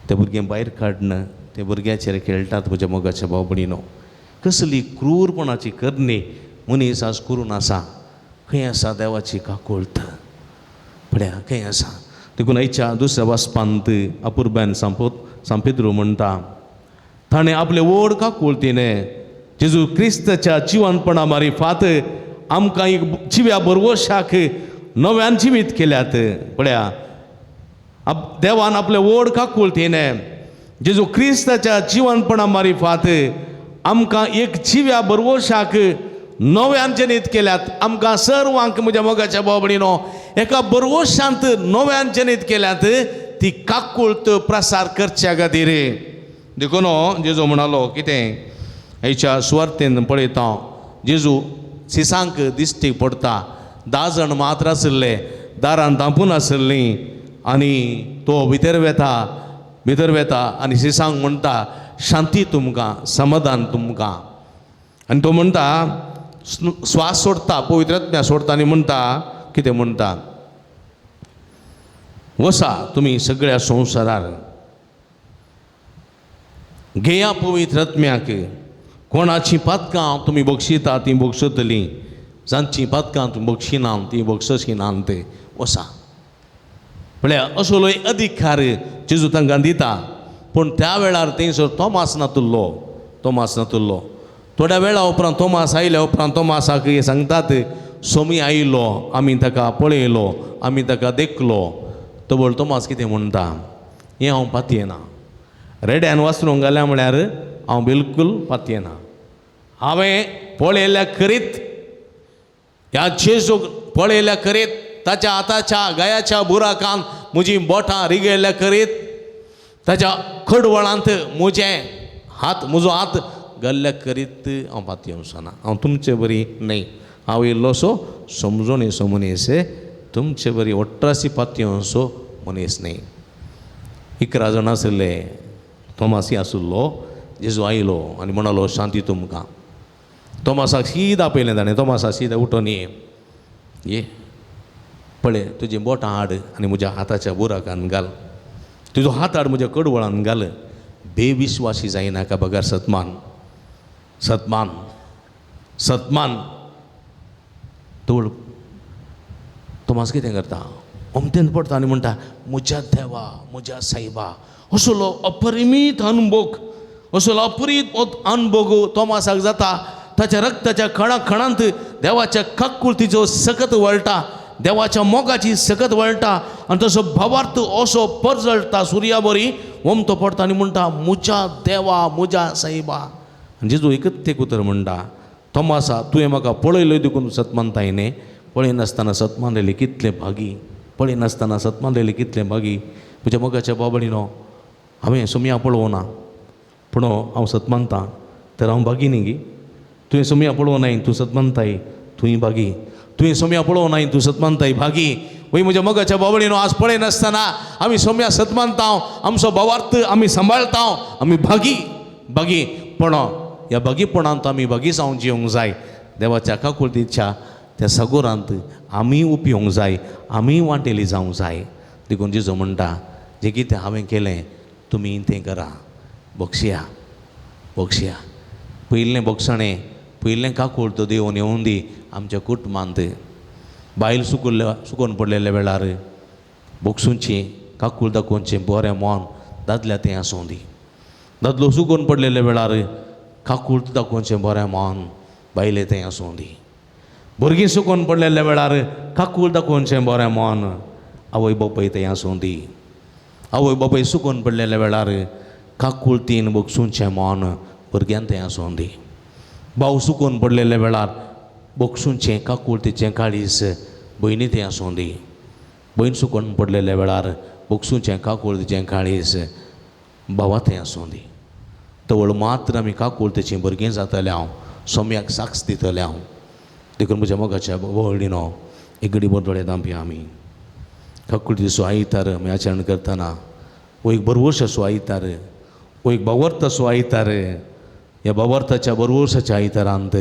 त्या भुरगें भायर काडन ते भुरग्याचेर खेळटात. म्हज्या मोगाच्या भाव भयणीनो, कसली क्रूरपणाची करणी मनीस आज करून आसा. खंय आसा देवाची काकुळट? पळया खंय आसा. देखून आयच्या दुसऱ्या वाचपांत अपुरबायन सांपेद्रू म्हणटा, ताणें आपले व्हड काकुळतीने जेजू क्रिस्ताच्या जिवनपणा मारिफात आमकां एक जिव्या बरवशाक नव्यान जिवीत केल्यात. पळया देवान आपले व्हड काकुळतीने जेजू क्रिस्ताच्या जिवनपणा मारिफात आमकां एक जिव्या बरवशाक नव्यान जनीत केल्यात. आमकां सर्वांक म्हज्या मोगाच्या भाव भयणीनो एका बरवशांत नव्यान जनीत केल्यात ती काकुळत प्रसार करच्या खातीर. देखून जेजू म्हणालो कितें आयच्या सुवार्थेन पळयता, जेजू सिसांक दिश्टीक पडटा. 10 जाण मात्र आशिल्ले, दारान धांपून आशिल्लीं आनी तो भितर वेता, भितर वेता आनी सिसांक म्हणटा शांती तुमकां, समाधान तुमकां. आनी तो म्हणटा स्वास सोडता, पवित्र आत्म्या सोडता आनी म्हणटा कितें म्हणटा, वसा तुमी सगळ्या संवसारार, घेया पवित्र आत्म्याक, कोणाचीं पातकां तुमी बक्षिता तीं बक्षतलीं, जांचीं पातकां तुमी बक्षिना तीं बक्षशिनात. ते वसा. म्हळ्यार असलो एक अधिकार जेजू तांकां दिता. पूण त्या वेळार थंयसर तोमास नातुल्लो, तोमास नातुल्लो. थोड्या वेळा उपरांत तोमास आयल्या उपरांत तोमासाक हे सांगतात, सोमी आयलो, आमी ताका पळयलो, आमी ताका देखलो. तबळ तोमास कितें म्हणटा, हें हांव पातयेना, रेड्यान वासरूंक घाल्या म्हळ्यार हांव बिलकूल पातयेना, हांवें पळयल्या करीत ह्या जेजूक पळयल्या करीत ताच्या हाताच्या गयाच्या बुराकान म्हजी बोटां रिगयल्ल्या करीत ताच्या खडवळांत म्हजें हात म्हजो हात गल्ल्या करीत हांव पातयेवचो ना. हांव तुमचे बरी न्हय, हांव इल्लोसो समजोणेचो मनीस, तुमचे बरी ओट्रासी पातयेवचो मनीस न्हय. 11 जाण आशिल्ले, तोमासी आशिल्लो. जेजू आयलो आनी म्हणालो शांती तुमकां. तोमासाक सीद आपयलें ताणें, तोमासा सीद उठोन ये, ये पळय तुजीं बोटां हाड आनी म्हज्या हाताच्या बुराकान घाल, तुजो हात हाड म्हज्या कडवळान घाल. बेविश्वासी जायनाका बगर सतमान, सतमान, सतमान. तोळ तोमास कितें करता, ओमतेन पडटा आनी म्हणटा म्हज्या देवा, म्हज्या सायबा. असलो अपरिमीत अनभोग, असलो अपरीत अनभोग तोमासाक जाता. ताच्या रक्ताच्या खणा खणांत देवाच्या काकुळतीचो सकत वळटा, देवाच्या मोगाची सकत वळटा आनी तसो भावार्थ असो परजळटा सुर्या बरी. ओमतो पडटा आनी म्हणटा म्हज्या देवा, म्हज्या सायबा. आनी जेजू एकच एक उतर म्हणटा, तोमासा तुवें म्हाका पळयलो देखून सतमानताय न्ही, पळयनासतना सतमानलेली कितले भागी, पळयनासतना सतमानलेली कितले भागी. म्हज्या मोगाच्या बाबडीनो, हांवें सोमया पळोवना पूण हांव सतमानतां तर हांव भागी न्ही गी. तुवें सोमया पळोवनाय तूं सतमानताय, तुंय भागी. तुवें सोमया पळोवनाय तूं सतमानताय भागी. वय म्हज्या मोगाच्या बाबडीनो, आज पळयनासतना आमी सोमया सतमानता, आमचो भावार्थ आमी सांबाळता, आमी भागी, भागी. पण ह्या भागीपणांत आमी भागी जावन जिवंक जाय. देवाच्या काकुळतीच्या त्या सगोरांत आमी उपयोंक जाय, आमी वांटेली जावंक जाय. देखून जेजू म्हणटा जें कितें हांवें केलें तुमी तें करा. बक्षया, बक्षया. पयलें बक्षणें, पयलें काकुळत देवून येवन दी आमच्या कुटुंबांत. बायल सुकुल्ल्या सुकोन पडलेल्या वेळार बक्षुंची काकूळ दाखोवचें बरें मन दादल्या तें आसूं दी. दादलो सुकोन पडलेल्या वेळार काकूळ दाखोवचें बरें मन बायले तें आसूं दी. भुरगीं सुकोन पडलेल्या वेळार काकूळ दाखोवचें बरें मन आवय बापाय तें आसूं दी. आवय बापाय सुकोन पडलेल्या वेळार काकुळतीन बक्षुंचें मन भुरग्यान तें आसूं दी. भाव सुकोन पडलेल्या वेळार बक्षुंचें काकुळतीचें काळीज भयणी तें आसूं दी. भयण सुकोन पडलेल्या वेळार बक्षुंचें काकुळतीचें काळीज भावा तें आसूं दी. तवळ मात्र आमी काकुळतीचीं भुरगीं जातलें हांव, सोम्याक साक्ष दितलें हांव. देखून म्हज्या मोगाच्या भयणीनो, एक घडी भर दोळे धांपया आमी. काकुळतीचो आयतार आमी आचरण करतना वो एक बरवोश आयतार, वो एक भावार्थाचो आयतार. ह्या भावार्थाच्या बरवोशाच्या आयतारांत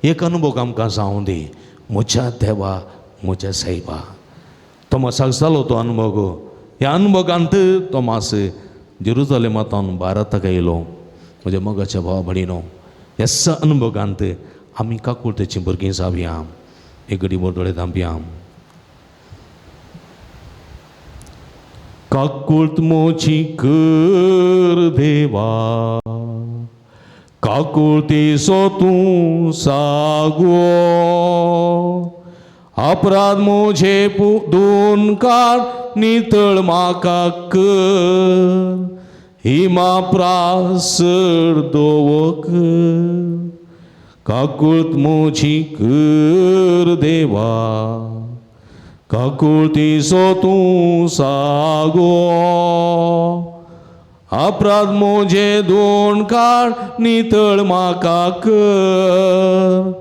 एक अनुभव आमकां जावं दी. म्हज्या देवा म्हज्या सायबा. तोमासाक जालो तो अनुभव. ह्या अनुभवांत तोमास जेरुजलेमांतावन भारताक येयलो. म्हज्या मोगाच्या भावा भयणीनो, ह्या अनुभवांत आमी काकुळतेचीं भुरगीं जावया. एक घडी दोळे धांपया. काकुळत मोची कर देवा, काकुळतेचो तूं सागो, अपराध म्हजे दोन काड नितळ म्हाका कर, हिमा प्रासर दोवक. काकुळत म्हजी कर देवा, काकुळतेचो तूं सागो, अपराध म्हजे दोन काड नितळ म्हाका कर,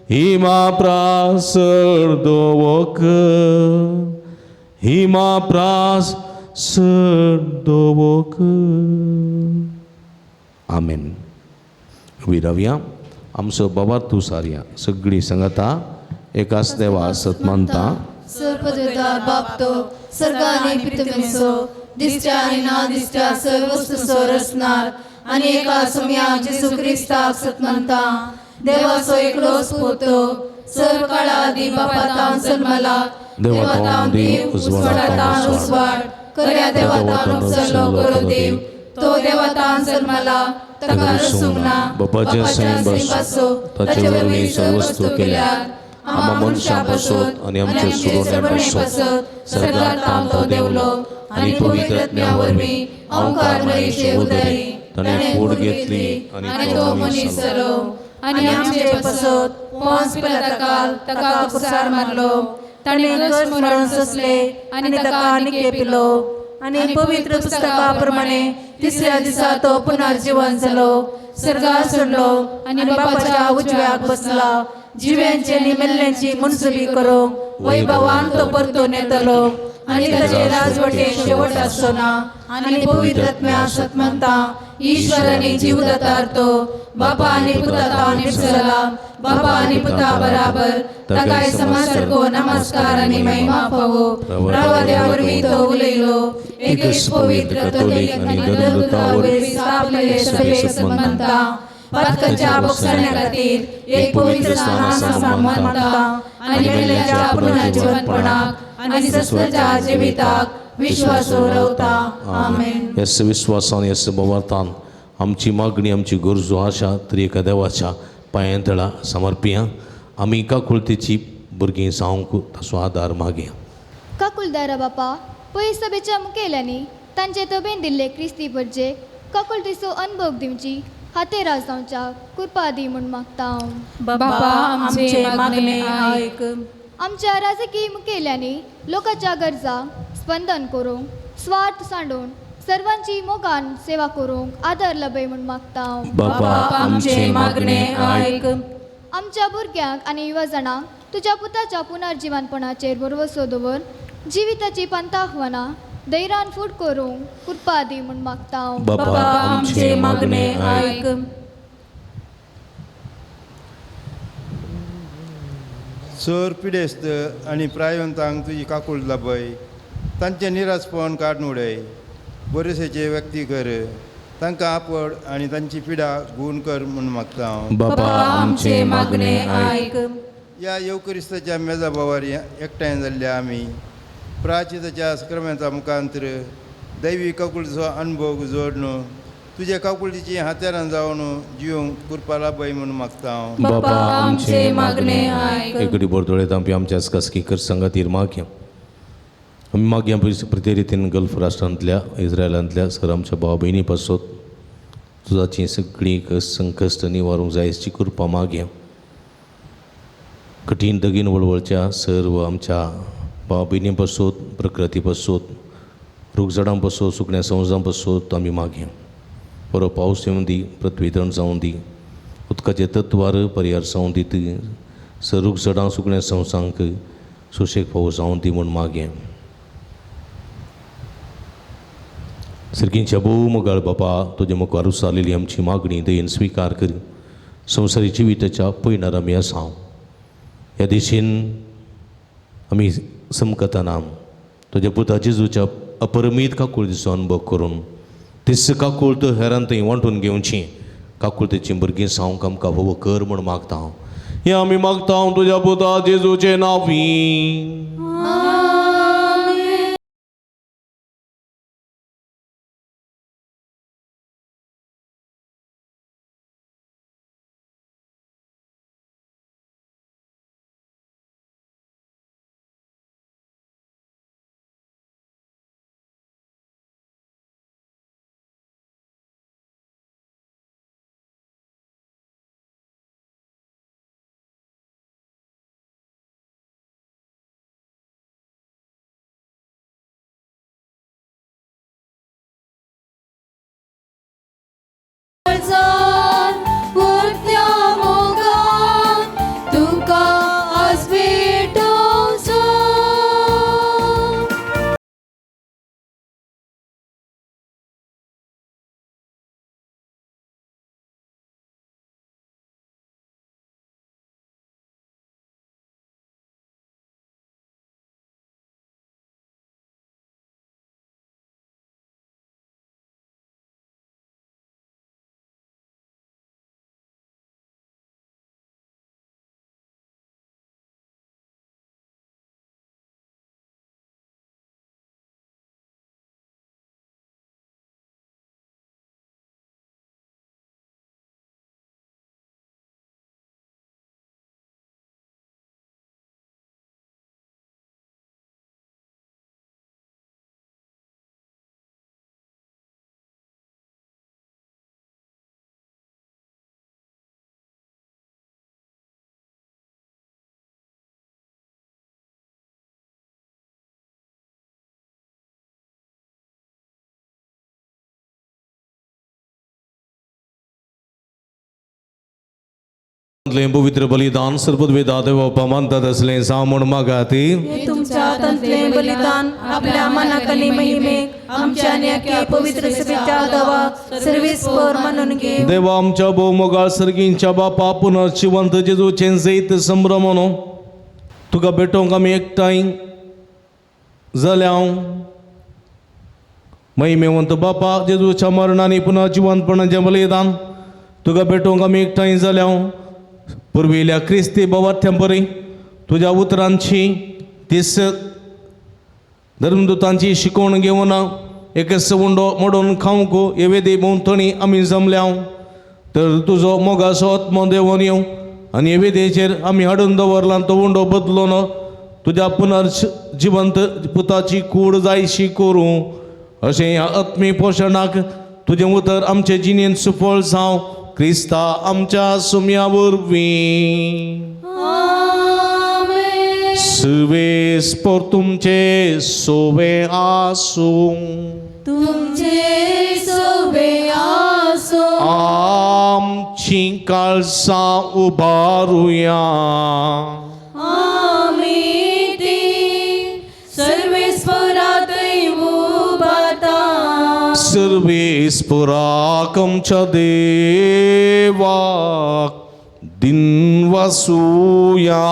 हिमा प्रासर दोवक, हिमा प्रासर दोवक. आमेन. विरवया आमचो बाबा तूं सारया सगळीं सांगता एकाच देवा सत मानता. सर्वपदविदार बाप तो सर्गानी पृथ्वीचो दिसत्या आनी ना दिसत्या सर्व वस्तूचो रचणार आनी एका सोम्या जेजू क्रिस्ताक सत मानता. देवाचो एकलोच पूत सर्व काळा आदी बापातान जल्मला, देवातान देव उजवाडातान उजवाड, खऱ्या देवातान उपजलो खरो देव, तो देवातान जल्मला, ताका रसूंक ना, बापाच्या सैंबासो ताचे वरवीं सर्व वस्तू केल्यात, आमा मनशां पासत आनी आमच्या सुरोवण्या पासत सर्गांत तो देवलो आनी पवित्र आत्म्या वरवीं ओंकार मरीचे उदरी ताणें कूड घेतली आनी तो मनीस जालो आनी आमचे पासत पोंस पिलाताकाल ताका कुसार मारलो, ताणें कश्ट मरण सोंसले आनी ताका निके पिलो आनी पवित्र पुस्तका प्रमाणे तिसऱ्या दिसा तो पुनर्जीवन जालो, सर्गार सोडलो आनी बापाच्या उजव्याक बसला, जिव्यांची आनी मेल्ल्यांची मुनसुबी करूंक वैभवान तो परतून येतलो आनी ताचे राजवटे शेवट आसचो ना. आनी पवित्र आत्म्या सत मानता, ईश्वर आनी जीवदातार तो बापा आनी पुता निपसला, बापा आनी पुता बराबर ताकाय समासारको नमस्कार आनी महिमा फावो. रावा देवा वरवीं तो उलयलो, एकच पवित्र कथोलीक आनी धर्मदूता वरवीं स्थापलेले सभेक सत मानता, पातकाच्या बोगसण्या खातीर एक पवित्र स्नान मानता आनी मेल्ल्याच्या पुनर्जीवनपणाक आनी सस्ताच्या जिविताक विश्वास उरवता. आमेन. येस विश्वासान येस भवार्थान आमची मागणी आमची गरजो आशा तरी एका देवाच्या पांयां तळा समर्पिया. आमी काकुळतेची भुरगीं जावंक ताचो आदार मागया. काकुलदारा बापा, पयस सभेच्या मुखेल्यांनी तांचे तबेन दिल्ले क्रिस्ती परजे काकुळतेचो अनुभव दिवची हातेर जावच्या कृपा दी म्हूण मागता. बापा आमचे मागणे आयक. आमच्या राजकीय मुखेल्यांनी लोकांच्या गरजा स्पंदन करूंक स्वार्थ सांडून सर्वांची मोगान सेवा करूंक आदर लभय म्हूण मागता. बापा आमचे मागणे आयक. आमच्या भुरग्यांक आनी युवा जाणांक तुज्या पुताच्या पुनर्जीवनपणाचेर भरवसो दवर जिविताची पंताहवनां धैर्यान फूट करूंक कृपा दी म्हूण मागता. बापा आमचे मागणे आयक. सर पिडेस्त आनी प्रायवंतांक तुजी काकूळ लाभय, तांचें निरासपण काडून उडय, बरेशेचे व्यक्ती कर, तांकां आपड आनी तांची पिडा गूण कर म्हूण मागता हांव. बापा आमचे मागणे आयक. ह्या येवक्रिस्ताच्या मेजा भावार एकठांय जाल्ल्या आमी प्राचिताच्या सक्रमेंता मुखांतर दैवी काकुळचो अनुभव जोडून तुज्या काकुळटीची हात्यारां जावन जिवंक कृपा लाभय म्हूण मागता हांव. बापा आमचे मागणे आयक. एक घडी दोळे धांपी आमच्या खासगी कर संगातीर मागया. आमी मागया प्रति रितीन गल्फ राष्ट्रांतल्या इस्रायलांतल्या सर आमच्या भाव भयणी पासत तुजाची सगळीं संकश्ट निवारूंक जाय अशी कृपा मागया. कठीण दगीन वळवळच्या सर्व आमच्या भाव भयणी पासत प्रकृती पासत रूख झाडां पासत सुकण्या संवसां पासत आमी मागया. बरो पावस येवं दी, पृथ्वी तण जावं दी, उदकाचे तत्वार परिहार जावं दीत, सर रूख झाडां सुकण्या संवसांक सुशेग फावो जावं दी म्हूण मागया. सर्गींच्या भोव मोगाळ बापा, तुजे मुखार उसारलेली आमची मागणी दयेन स्विकार कर. संवसारी जिविताच्या पयणार आमी आसा. ह्या दिशेन आमी समकतना तुज्या पुता जेजूच्या अपरमीत काकुळतीचो अनुभव करून तीच काकुळत हेरान थंय वांटून घेवची काकुळतेची भुरगीं सावंक आमकां भोव कर म्हूण मागता हांव. हें आमी मागता हांव तुज्या पुता जेजूचे नांवी. पवित्र बलिदान सर्ववेदा देव मानतात असलें जावं म्हूण मागाती. तुमच्या हातांतलें बलिदान आपल्या मनाक आनी महिमेक आमच्या आनी पवित्र सभेच्या दवाक सर्वेस्पर मानून घे. देवा आमच्या भोव मोगाळ सर्गींच्या बापा पुनर्जिवंत जेजूचें जैत संभ्रमनो तुका भेटोवंक आमी एकठांय जाल्या. महिमेवंत बापा जेजूच्या मरणांनी पुनर्जिवंतपणाचें बलिदान तुका भेटोवंक आमी एकठांय जाल्या. पुर्विल्ल्या क्रिस्ती बाबार्थ्यां बरी तुज्या उतरांची तीस धर्मदूतांची शिकवण घेवन एकच उंडो मोडून खावंक हे वेदी भोंवतणी आमी जमल्या. तर तुजो मोगाचो आत्मो देवोन येवं आनी हे वेदीचेर आमी हाडून दवरला तो उंडो बदलून तुज्या पुनर्जिवंत पुताची कूड जायशी करूं. अशें ह्या आत्मी पोशणाक तुजें उतर आमचे जिणेंत सुफळ जावं क्रिस्ता आमच्या सुम्या वरवीं. सुवेस पोर तुमचे सोवे आसूं. तुमचे सोवे आसूं. आमची काळसां उबारुया. आमी ती सर्वेस्परातय उबाता. सर्वेस्पराक आमच्या देवाक दिनवासुया.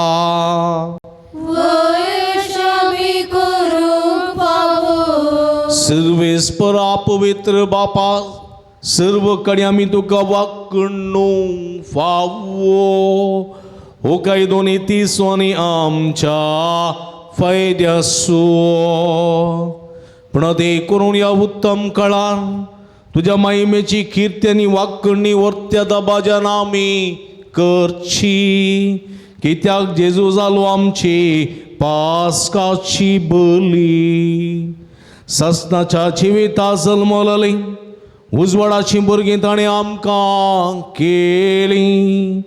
वयशामी करूंक फावो. सर्वेस्परा पवित्र बापा सर्व कडेन आमी तुका वाकडणू फावो हो कायदो नी तिसो आनी आमच्या फायद्यासो. पूण ते करून ह्या उत्तम काळान तुज्या माहिमेची किर्ती आनी वाकणी वर्त्या दबाज्यान आमी करची. कित्याक जेजू जालो आमची पास्काची बली. ससनाच्या जिविता जल्मलली उजवाडाची भुरगीं ताणें आमकां केली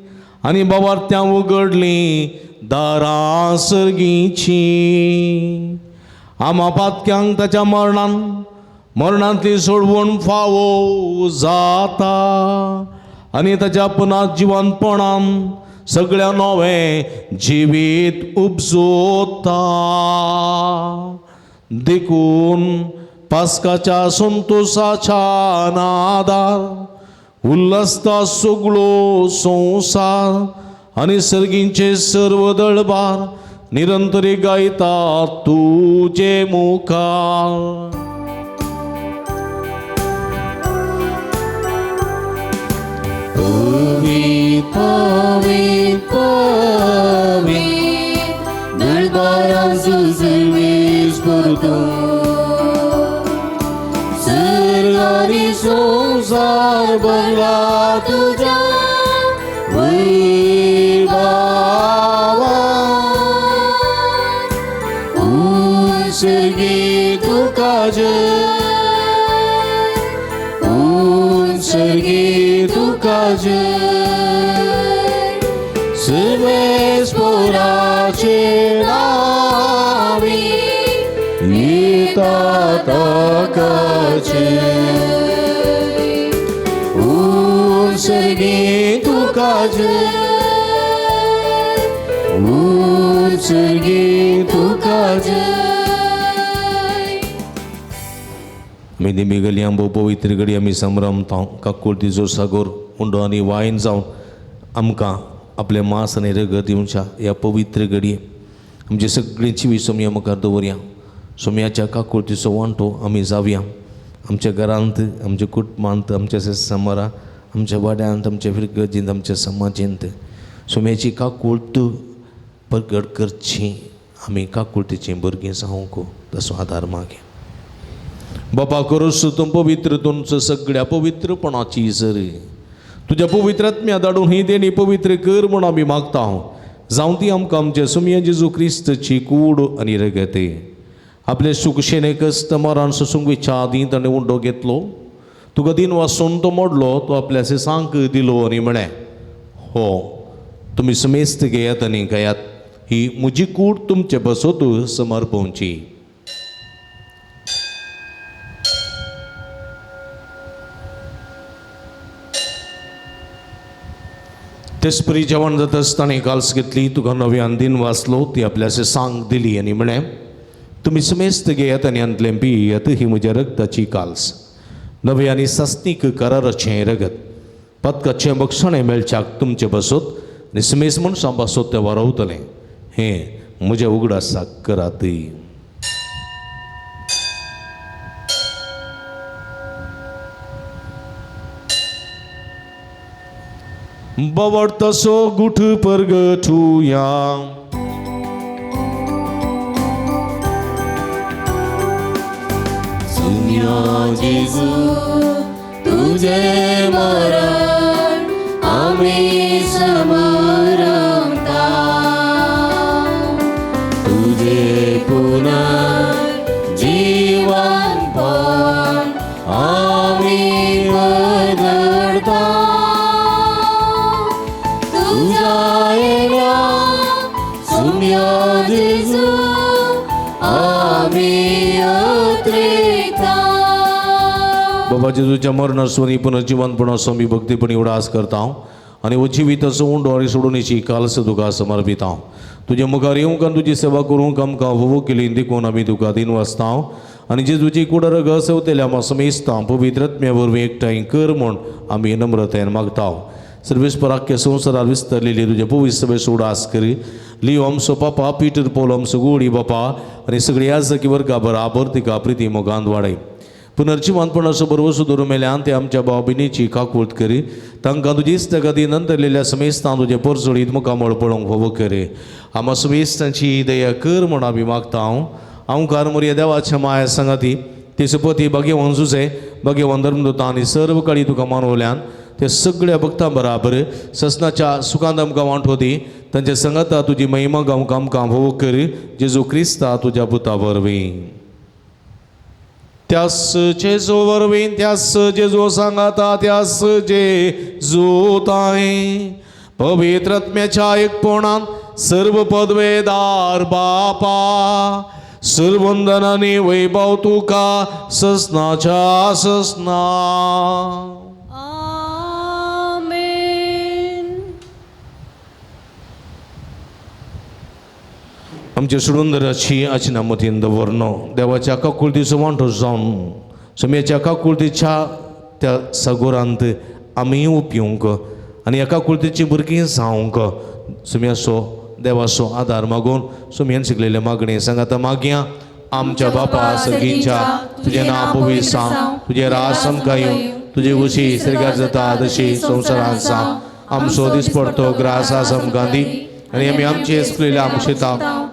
आनी बाबार्त्यां उगडलीं दारां सर्गीचीं. आमा पातक्यांक ताच्या मरणान मरणांतली सोडवण फावो जाता आनी ताच्या पुना जिवनपणान सगळ्या नवें जिवीत उपजोता. देखून पास्काच्या संतोसाच्या नादार उल्लसता सगळो संवसार. आनी सर्गींचे सर्व दळबार निरंतरी गायता तुजे मुखार. पवित्र पवित्र पवित्र दरबारांचो सर्वेस्पर तूं, सर्ग आनी संवसार भरला तुज्या वैभवान. उत्सर्गी तुका जय, उत्सर्गी तुका जय, सर्वेस्पराचे नांवी येता ताका जय, उत्सर्गी तुका जय, उत्सर्गी तुका जय. आमी निमी गली आंबो पवित्र घडी आमी संभ्रमता काकुळतीचो सागोर उंडो आनी वायन जावन आमकां आपलें मांस आनी रगत दिवच्या ह्या पवित्र घडये आमची सगळीं जिवी सोमया मुखार दवरया. सोमयाच्या काकुळतीचो वांटो आमी जावया. आमच्या घरांत, आमच्या कुटुंबांत, आमच्या समारा, आमच्या वाड्यांत, आमच्या फिरगर्जींत, आमच्या समाजेंत सोम्याची काकुळत प्रगट करची. आमी काकुळतीचीं भुरगीं जावंक तसो आदार मागे. बापा करोस तूं पवित्र तुमचो सगळ्या पवित्रपणाची सर तुज्या पवित्र आत्म्या धाडून ही देणी पवित्र कर म्हूण आमी मागता. जावं ती आमकां आमच्या सुमया जेजू क्रिस्तची कूड आनी रगत. आपले सुखशेने कस्त मरान सोसूंक विच्या आदीं ताणें उंडो घेतलो, तुका दिन वासून तो मोडलो, तो आपल्या सांक दिलो आनी म्हळें, हो तुमी समेस्त घेयात आनी खायात, ही म्हजी कूड तुमचे बसोत समर्पवची. तेचपरी जेवण जाता आसतना काल्स घेतली, तुका नव्यान दिन वाचलो, ती आपल्या सांग दिली आनी म्हळें, तुमी समेस्त घेयात आनी हांतलें पियात, ही म्हज्या रगताची काल्स, नवे आनी सासनीक कराराचें रगत, पदकाचें बक्षणें मेळच्याक तुमचे बसोत आनी समेस्त मनशां पासत तें वारवतलें, हें म्हज्या उगडासाक करात. बवड तसो गुठ परगटुया. सुम्या जेजू तुझे मरण आमी समरमता, तुझे पुनर्जीवनपण आमी वगडता, तुझ्या येण्या सुम्या जेजू आमी अत्रेता. बाबा जेजूच्या मरणासोनी पुनर्जीवनपणाचो आमी भक्तीपणी उडास करता आनी हो जिविताचो उंडो आनी सोडून कालस तुका समर्पिता. तुज्या मुखार येवंक आनी तुजी सेवा करूंक आमकां होवो केली देखून आमी तुका दिन वाचता आनी जेजूची कूड रगत सेवतेल्या आमकां समेस्तां पवित्र आत्म्या वरवीं एकठांय कर म्हूण आमी नम्रतायेन मागता. सर्वेस्पर आख्या संवसारार विस्तरलेली तुज्या पवित्र सभेचो उडास करी. लियो आमचो पापा पीटर पॉल आमचो गोडी बापा आनी सगळी याजकी वर्गा बराबर तिका प्रिती मोगान वाडय. पुनर्जिवंतपणाचो भरवसो धरून मेल्यान ते आमच्या भाव भयणीची काकूळत करी. तांकां तुजी इश्टागती नंतरलेल्या समेस्तां तुजें परजळीत मुखामळ पळोवंक फावो करी. आमा समेस्तांची दया कर म्हूण आमी मागता. हांव कार मोरया देवाच्या माया सांगाती ते सुपती भाग्यवान जुजे भाग्यवान धर्मदूतां आनी सर्व काळी तुका मानवल्यान ते सगळ्या भक्तां बराबर ससनाच्या सुखांत आमकां वांटो दी. तांच्या संगाता तुजी महिमा गावंक आमकां फावो कर. जेजू क्रिस्ता तुज्या पुता वरवीं. त्यास जेजू वरवीं, त्यास जेजू सांगाता, त्यास जेजू ताई पवित्र आत्म्याच्या एकपणान सर्व पदवेदार बापा सर्वंदनानी वैभव तुका ससनाच्या ससना. आमेन. आमच्या सुडुंदराची आचना मतीन दवरनो देवाच्या काकुळतीचो वांटो जावन सोम्याच्या काकुळतीच्या त्या सागोरांत आमी पिवंक आनी ह्या काकुळतीची भुरगीं जावंक सुम्याचो देवाचो आदार मागून सुमयान शिकलेले मागणे सांगाता मागया. आमच्या बापा सगळींच्या तुजें नांव पवित्र जावं, तुजें राज आमकां येवं, तुजी खुशी स्वर्गात जाता तशी संवसारांत जावं. आमचो दिसपडतो ग्रास आज आमकां दी आनी आमी आमचे चुकलेल्या आमशेता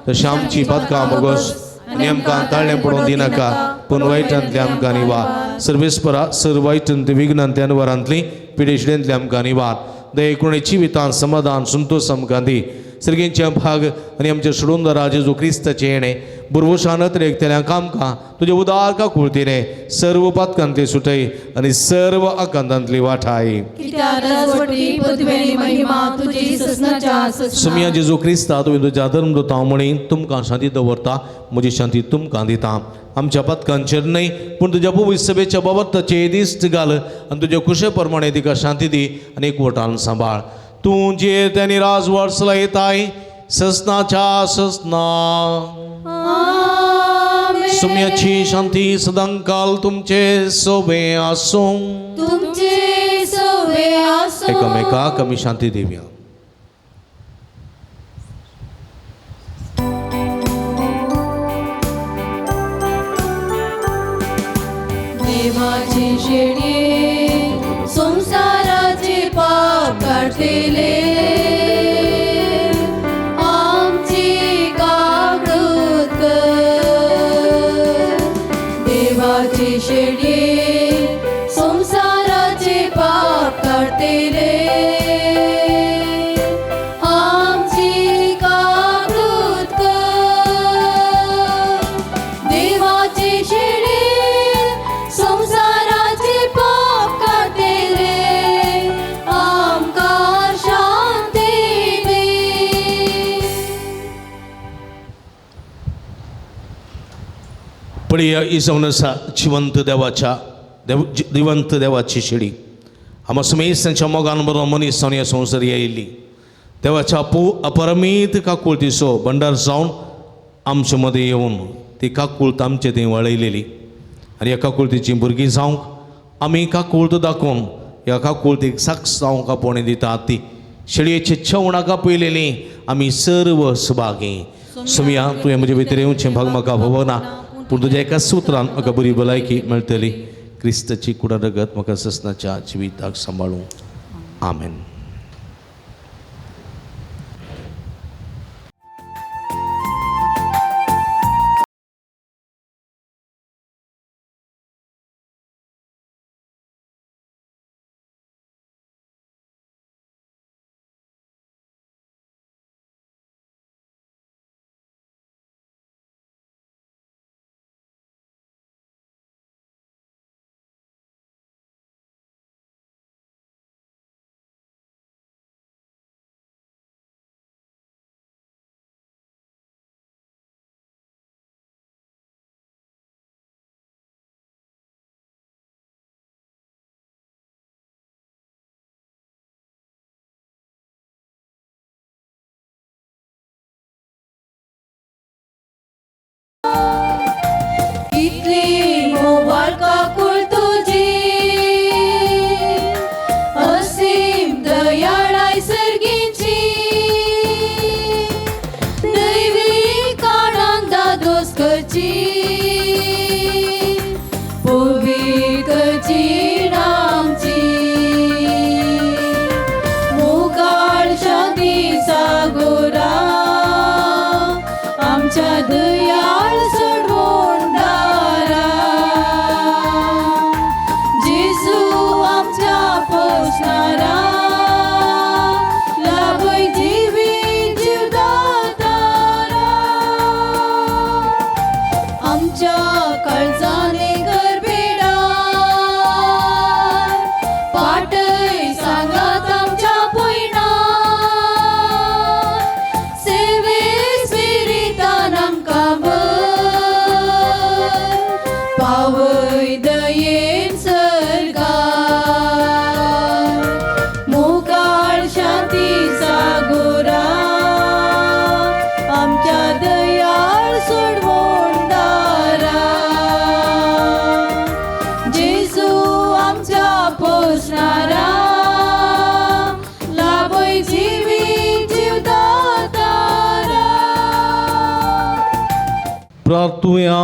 तशें आमची पातकां मोगोस आनी आमकां ताळें पडोवन दिनाका पूण वायटांतली आमकां निवार. सर्वेस्परा सर वायटांतली विघ्नांतली अनवरांतली पिडेशिडेंतली आमकां निवार. दये जिवितान समाधान संतोष आमकां दी. सर्गेंचे भाग आनी आमचे सोडूनदारा जेजू क्रिस्ताचें येणें बुरवशान अतिरेकतल्यांक आमकां तुजे उदार काकुळतीने सर्व पातकांतली सुटय आनी सर्व आकांतांतली वाठाय. सुमया जेजू क्रिस्ता तुवें तुज्या धर्मदूतां म्हणी तुमकां शांती दवरता, म्हजी शांती तुमकां दिता. आमच्या पातकांचेर न्हय पूण तुज्या पवित्र सभेच्या बाबताचे दिश्ट घाल आनी तुज्या खुशे प्रमाणे तिका शांती दी आनी एकवटान सांबाळ. तूं जे त्यांनी राजवाड चलयताय ससनाच्या ससना. सुम्याची शांती सदांकाल तुमचे सोबे आसूं. तुमचे सोबे आसूं. एकामेकाक आमी शांती दिवया. देवाची शेणये संवसाराचे पाप काडटले, आमची काकळूत कर. देवाची शेणये संवसाराचे पाप काडटले, आमची काकळूत कर. देवाची शेणये संवसाराचे पाप काडटले, आमकां शांती दी. पळया ही जावन आसा जिवंत देवाच्या जिवंत देवाची शेळी. आमा सुमेस्तांच्या मोगान बरो मनीस जावन ह्या संवसार आयिल्ली देवाच्या अपरमीत काकुळतीचो भंडार जावन आमचे मदें येवन ती काकुळत आमचे थंय वळयलेली आनी ह्या काकुळतीचीं भुरगीं जावंक आमी काकुळत दाखोवन ह्या काकुळतीक साक्ष जावंक आपोवणें दितात. ती शेळयेचे छवणाक आपयलेली आमी सर्व सभागी. सुमया तुवें म्हजे भितर येवचें भाग म्हाका भोवना पूण तुज्या एका सुत्रान म्हाका बरी भलायकी मेळटली. क्रिस्ताची कुडा रगत म्हाका ससनाच्या जिविताक सांबाळूं. आमेन. कितली मोवाळ काकूळ तुजी, असीम दयाळाय सर्गीची, दैवी काळान दादोस करची, पवित्र जीण आमची. मोगाळ शांती सागोरा आमच्या दयाळ सोडवणदारा, जेजू आमच्या पोसणारा, लाभय जिवीत जीवदातारा. आमच्या काळजाने गरबेडा पाटय सांगात आमच्या पयणा, सेवे स्पिरितान आमकां भर, पावय दयेन सर्गार. मोगाळ शांती सागोरा आमच्या दयाळ सोडवणदारा, प्रार्थुया.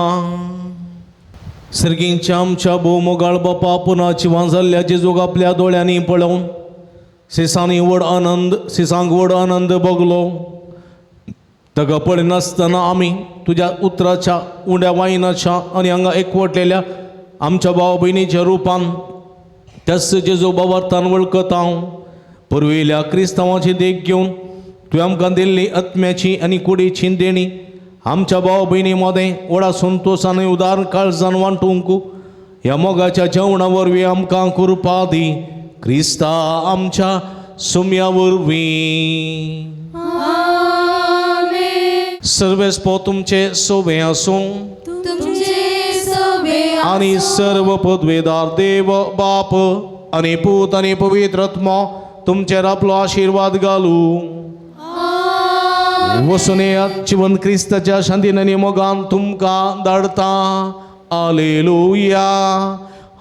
सर्गींच्या आमच्या भोवमोगाळ बापा, पुन्हा जिवान जाल्ल्या जेजूक आपल्या दोळ्यांनी पळोवन सिसांनी व्हड आनंद, सिसांक व्हड आनंद भोगलो. ताका पळयनासतना आमी तुज्या उतराच्या उंड्या वायनाच्या आनी हांगा एकवटलेल्या आमच्या भाव भयणीच्या रुपान त्याच जेजू बाबार्थान वळखता. पुर्विल्ल्या क्रिस्तांवाची देख घेवन तुवें आमकां दिल्ली आत्म्याची आनी कुडीची देणी आमच्या भाव भयणी मदें व्हडा संतोश आनी उदार काळजान वांटूंक ह्या मोगाच्या जेवणा वरवीं आमकां कृपा दी, क्रिस्ता आमच्या सुम्या वरवीं. सर्वेस्पो तुमचे सोबे आसूं आनी सर्व पदवेदार देव बाप आनी पूत आनी पवित्र आत्मो तुमचेर आपलो आशिर्वाद घालू. वसून येयात, जिवन क्रिस्ताच्या शांतीन आनी मोगान तुमकां धाडता. आलेलुया,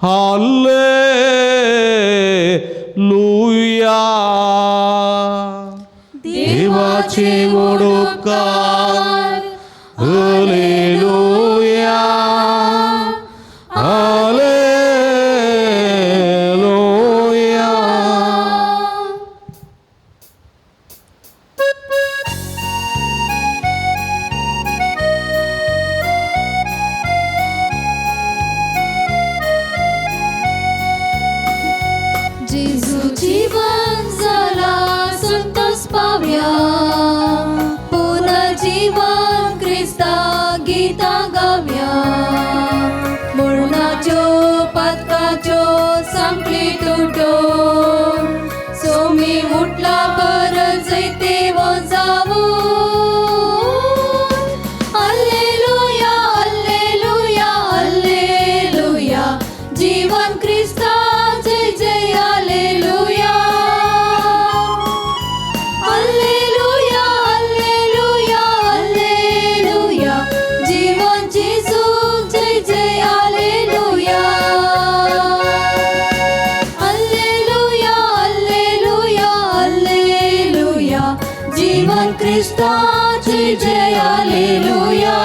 हालेलुया. देवाचे व्हड उपकार, हालेलुया, हालेलुया. जेजू जीवन जाला संतोष पाव्या, पुनर्जीवन क्रिस्ता गीतां गाव्या. मरणाच्यो पातकाच्यो सांपळी तुटोन सोमी उठला परत जैतेवो जावून. Alleluia, alleluia, alleluia. जीवन क्रिस्ता जय जय alleluia. Alleluia, alleluia, alleluia. जीवन जेजू जय जय alleluia. Alleluia, alleluia, alleluia. जीवन क्रिस्ता जय जय alleluia.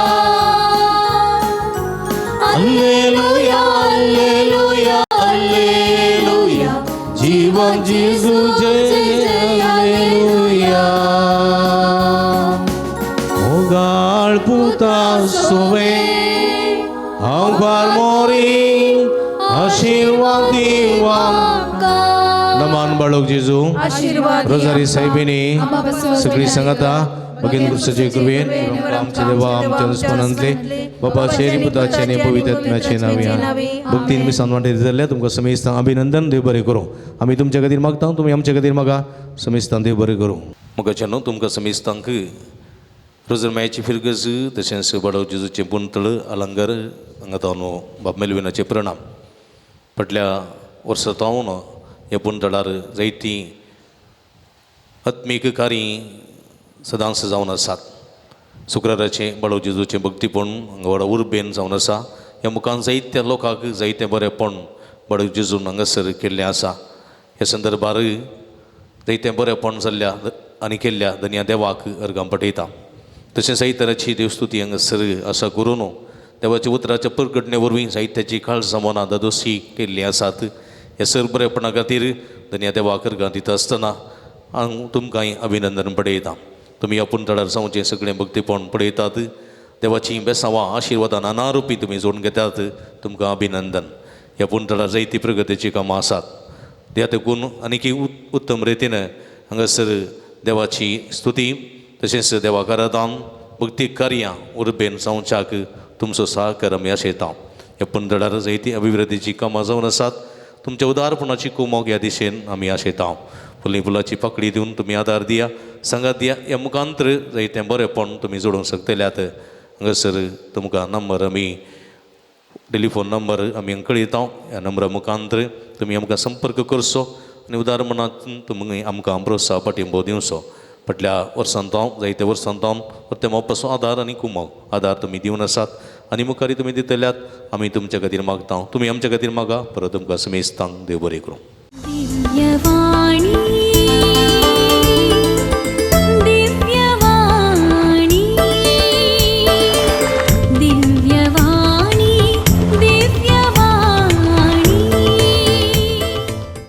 Alleluia, alleluia, alleluia. जीवन जेजू जय जय आलेलुया. मोगाळ पुता सुवे हांव फार मोरी आशिर्वाद दिवा. नमान बाळक जेजू, आशीर्वाद रोजारी साहेबिनी सगळी सांगता भगीन कृष्णाचे कृपेन आमचे देवा आमच्या दुस्मनांतले बापाचे आनी पुताचे आनी पवित्र आत्म्याचे नांवी. भक्तीन मिसान वांटे जाल्ल्या तुमकां समेस्तांक अभिनंदन. देव बरें करूं. आमी तुमच्या खातीर मागता, तुमी आमच्या खातीर मागा. समेस्तांक देव बरें करूं. मोगाच्या न्हू तुमकां समेस्तांक रोजर मायाची फिरगज तशेंच बाडव जेजूचें पुंतळ अलंगर हांगा तावन बाब मेलविनाचे प्रणाम. फाटल्या वर्सा तावन ह्या पुंतळार जायतीं आत्मीक कार्य सदांच जावन आसात. शुक्राराचें बाळव जेजूचें भक्तीपण हांगा व्हडा उर्बेन जावन आसा. ह्या मुखान जायत्या लोकांक जायतें बरेंपण बाळव जेजून हांगासर केल्लें आसा. ह्या संदर्भार जायतें बरेंपण जाल्ल्या आनी केल्ल्या धनया देवाक अर्गां पठयता. तशें जायते तराची देवस्तुती हांगासर आसा करून देवाच्या उतराच्या परगटणे वरवीं जायत्याची काळजां मनां दादोशी केल्लीं आसात. ह्या सर बरेपणा खातीर धनया देवाक अर्गां दिता आसतना हांव तुमकांय अभिनंदन पडयता. तुमी आपूण तळार जावचें सगळें भक्तीपण पळयतात. देवाचीं बेसांवां आशिर्वादां नाना रुपी तुमी जोडून घेतात. तुमकां अभिनंदन. ह्या पुणतळार जायती प्रगतीचीं कामां आसात. त्या तेकून आनीकी उत्तम रितीन हांगासर देवाची स्तुती तशेंच देवाक आराधन भक्ती कार्यां उर्बेन जावच्याक तुमचो सहकार आमी आशयता. ह्या पुणतळार जायती अभिवृद्धीचीं कामां जावन आसात. तुमच्या उदारपणाची कुमोक ह्या दिशेन आमी आशयता. फुली फुलाची पाकळी दिवन तुमी आदार दिया, सांगात दिया. ह्या मुखांतर जायतें बरेंपण तुमी जोडूंक शकतल्यात. हांगासर तुमकां नंबर आमी टेलिफोन नंबर आमी कळयता. ह्या नंबरा मुखांतर तुमी आमकां संपर्क करचो आनी उदार मनात तुमी आमकां प्रोत्साह पाठिंबो दिवचो. फाटल्या वर्सान हांव जायत्या वर्सान हांव परते मोपाचो आदार आनी कुमक आदार तुमी दिवन आसात आनी मुखारय तुमी दितल्यात. आमी तुमच्या खातीर मागता, तुमी आमच्या खातीर मागा. परत तुमकां समेस्तांक देव बरें करूं. दिव्यवाणी.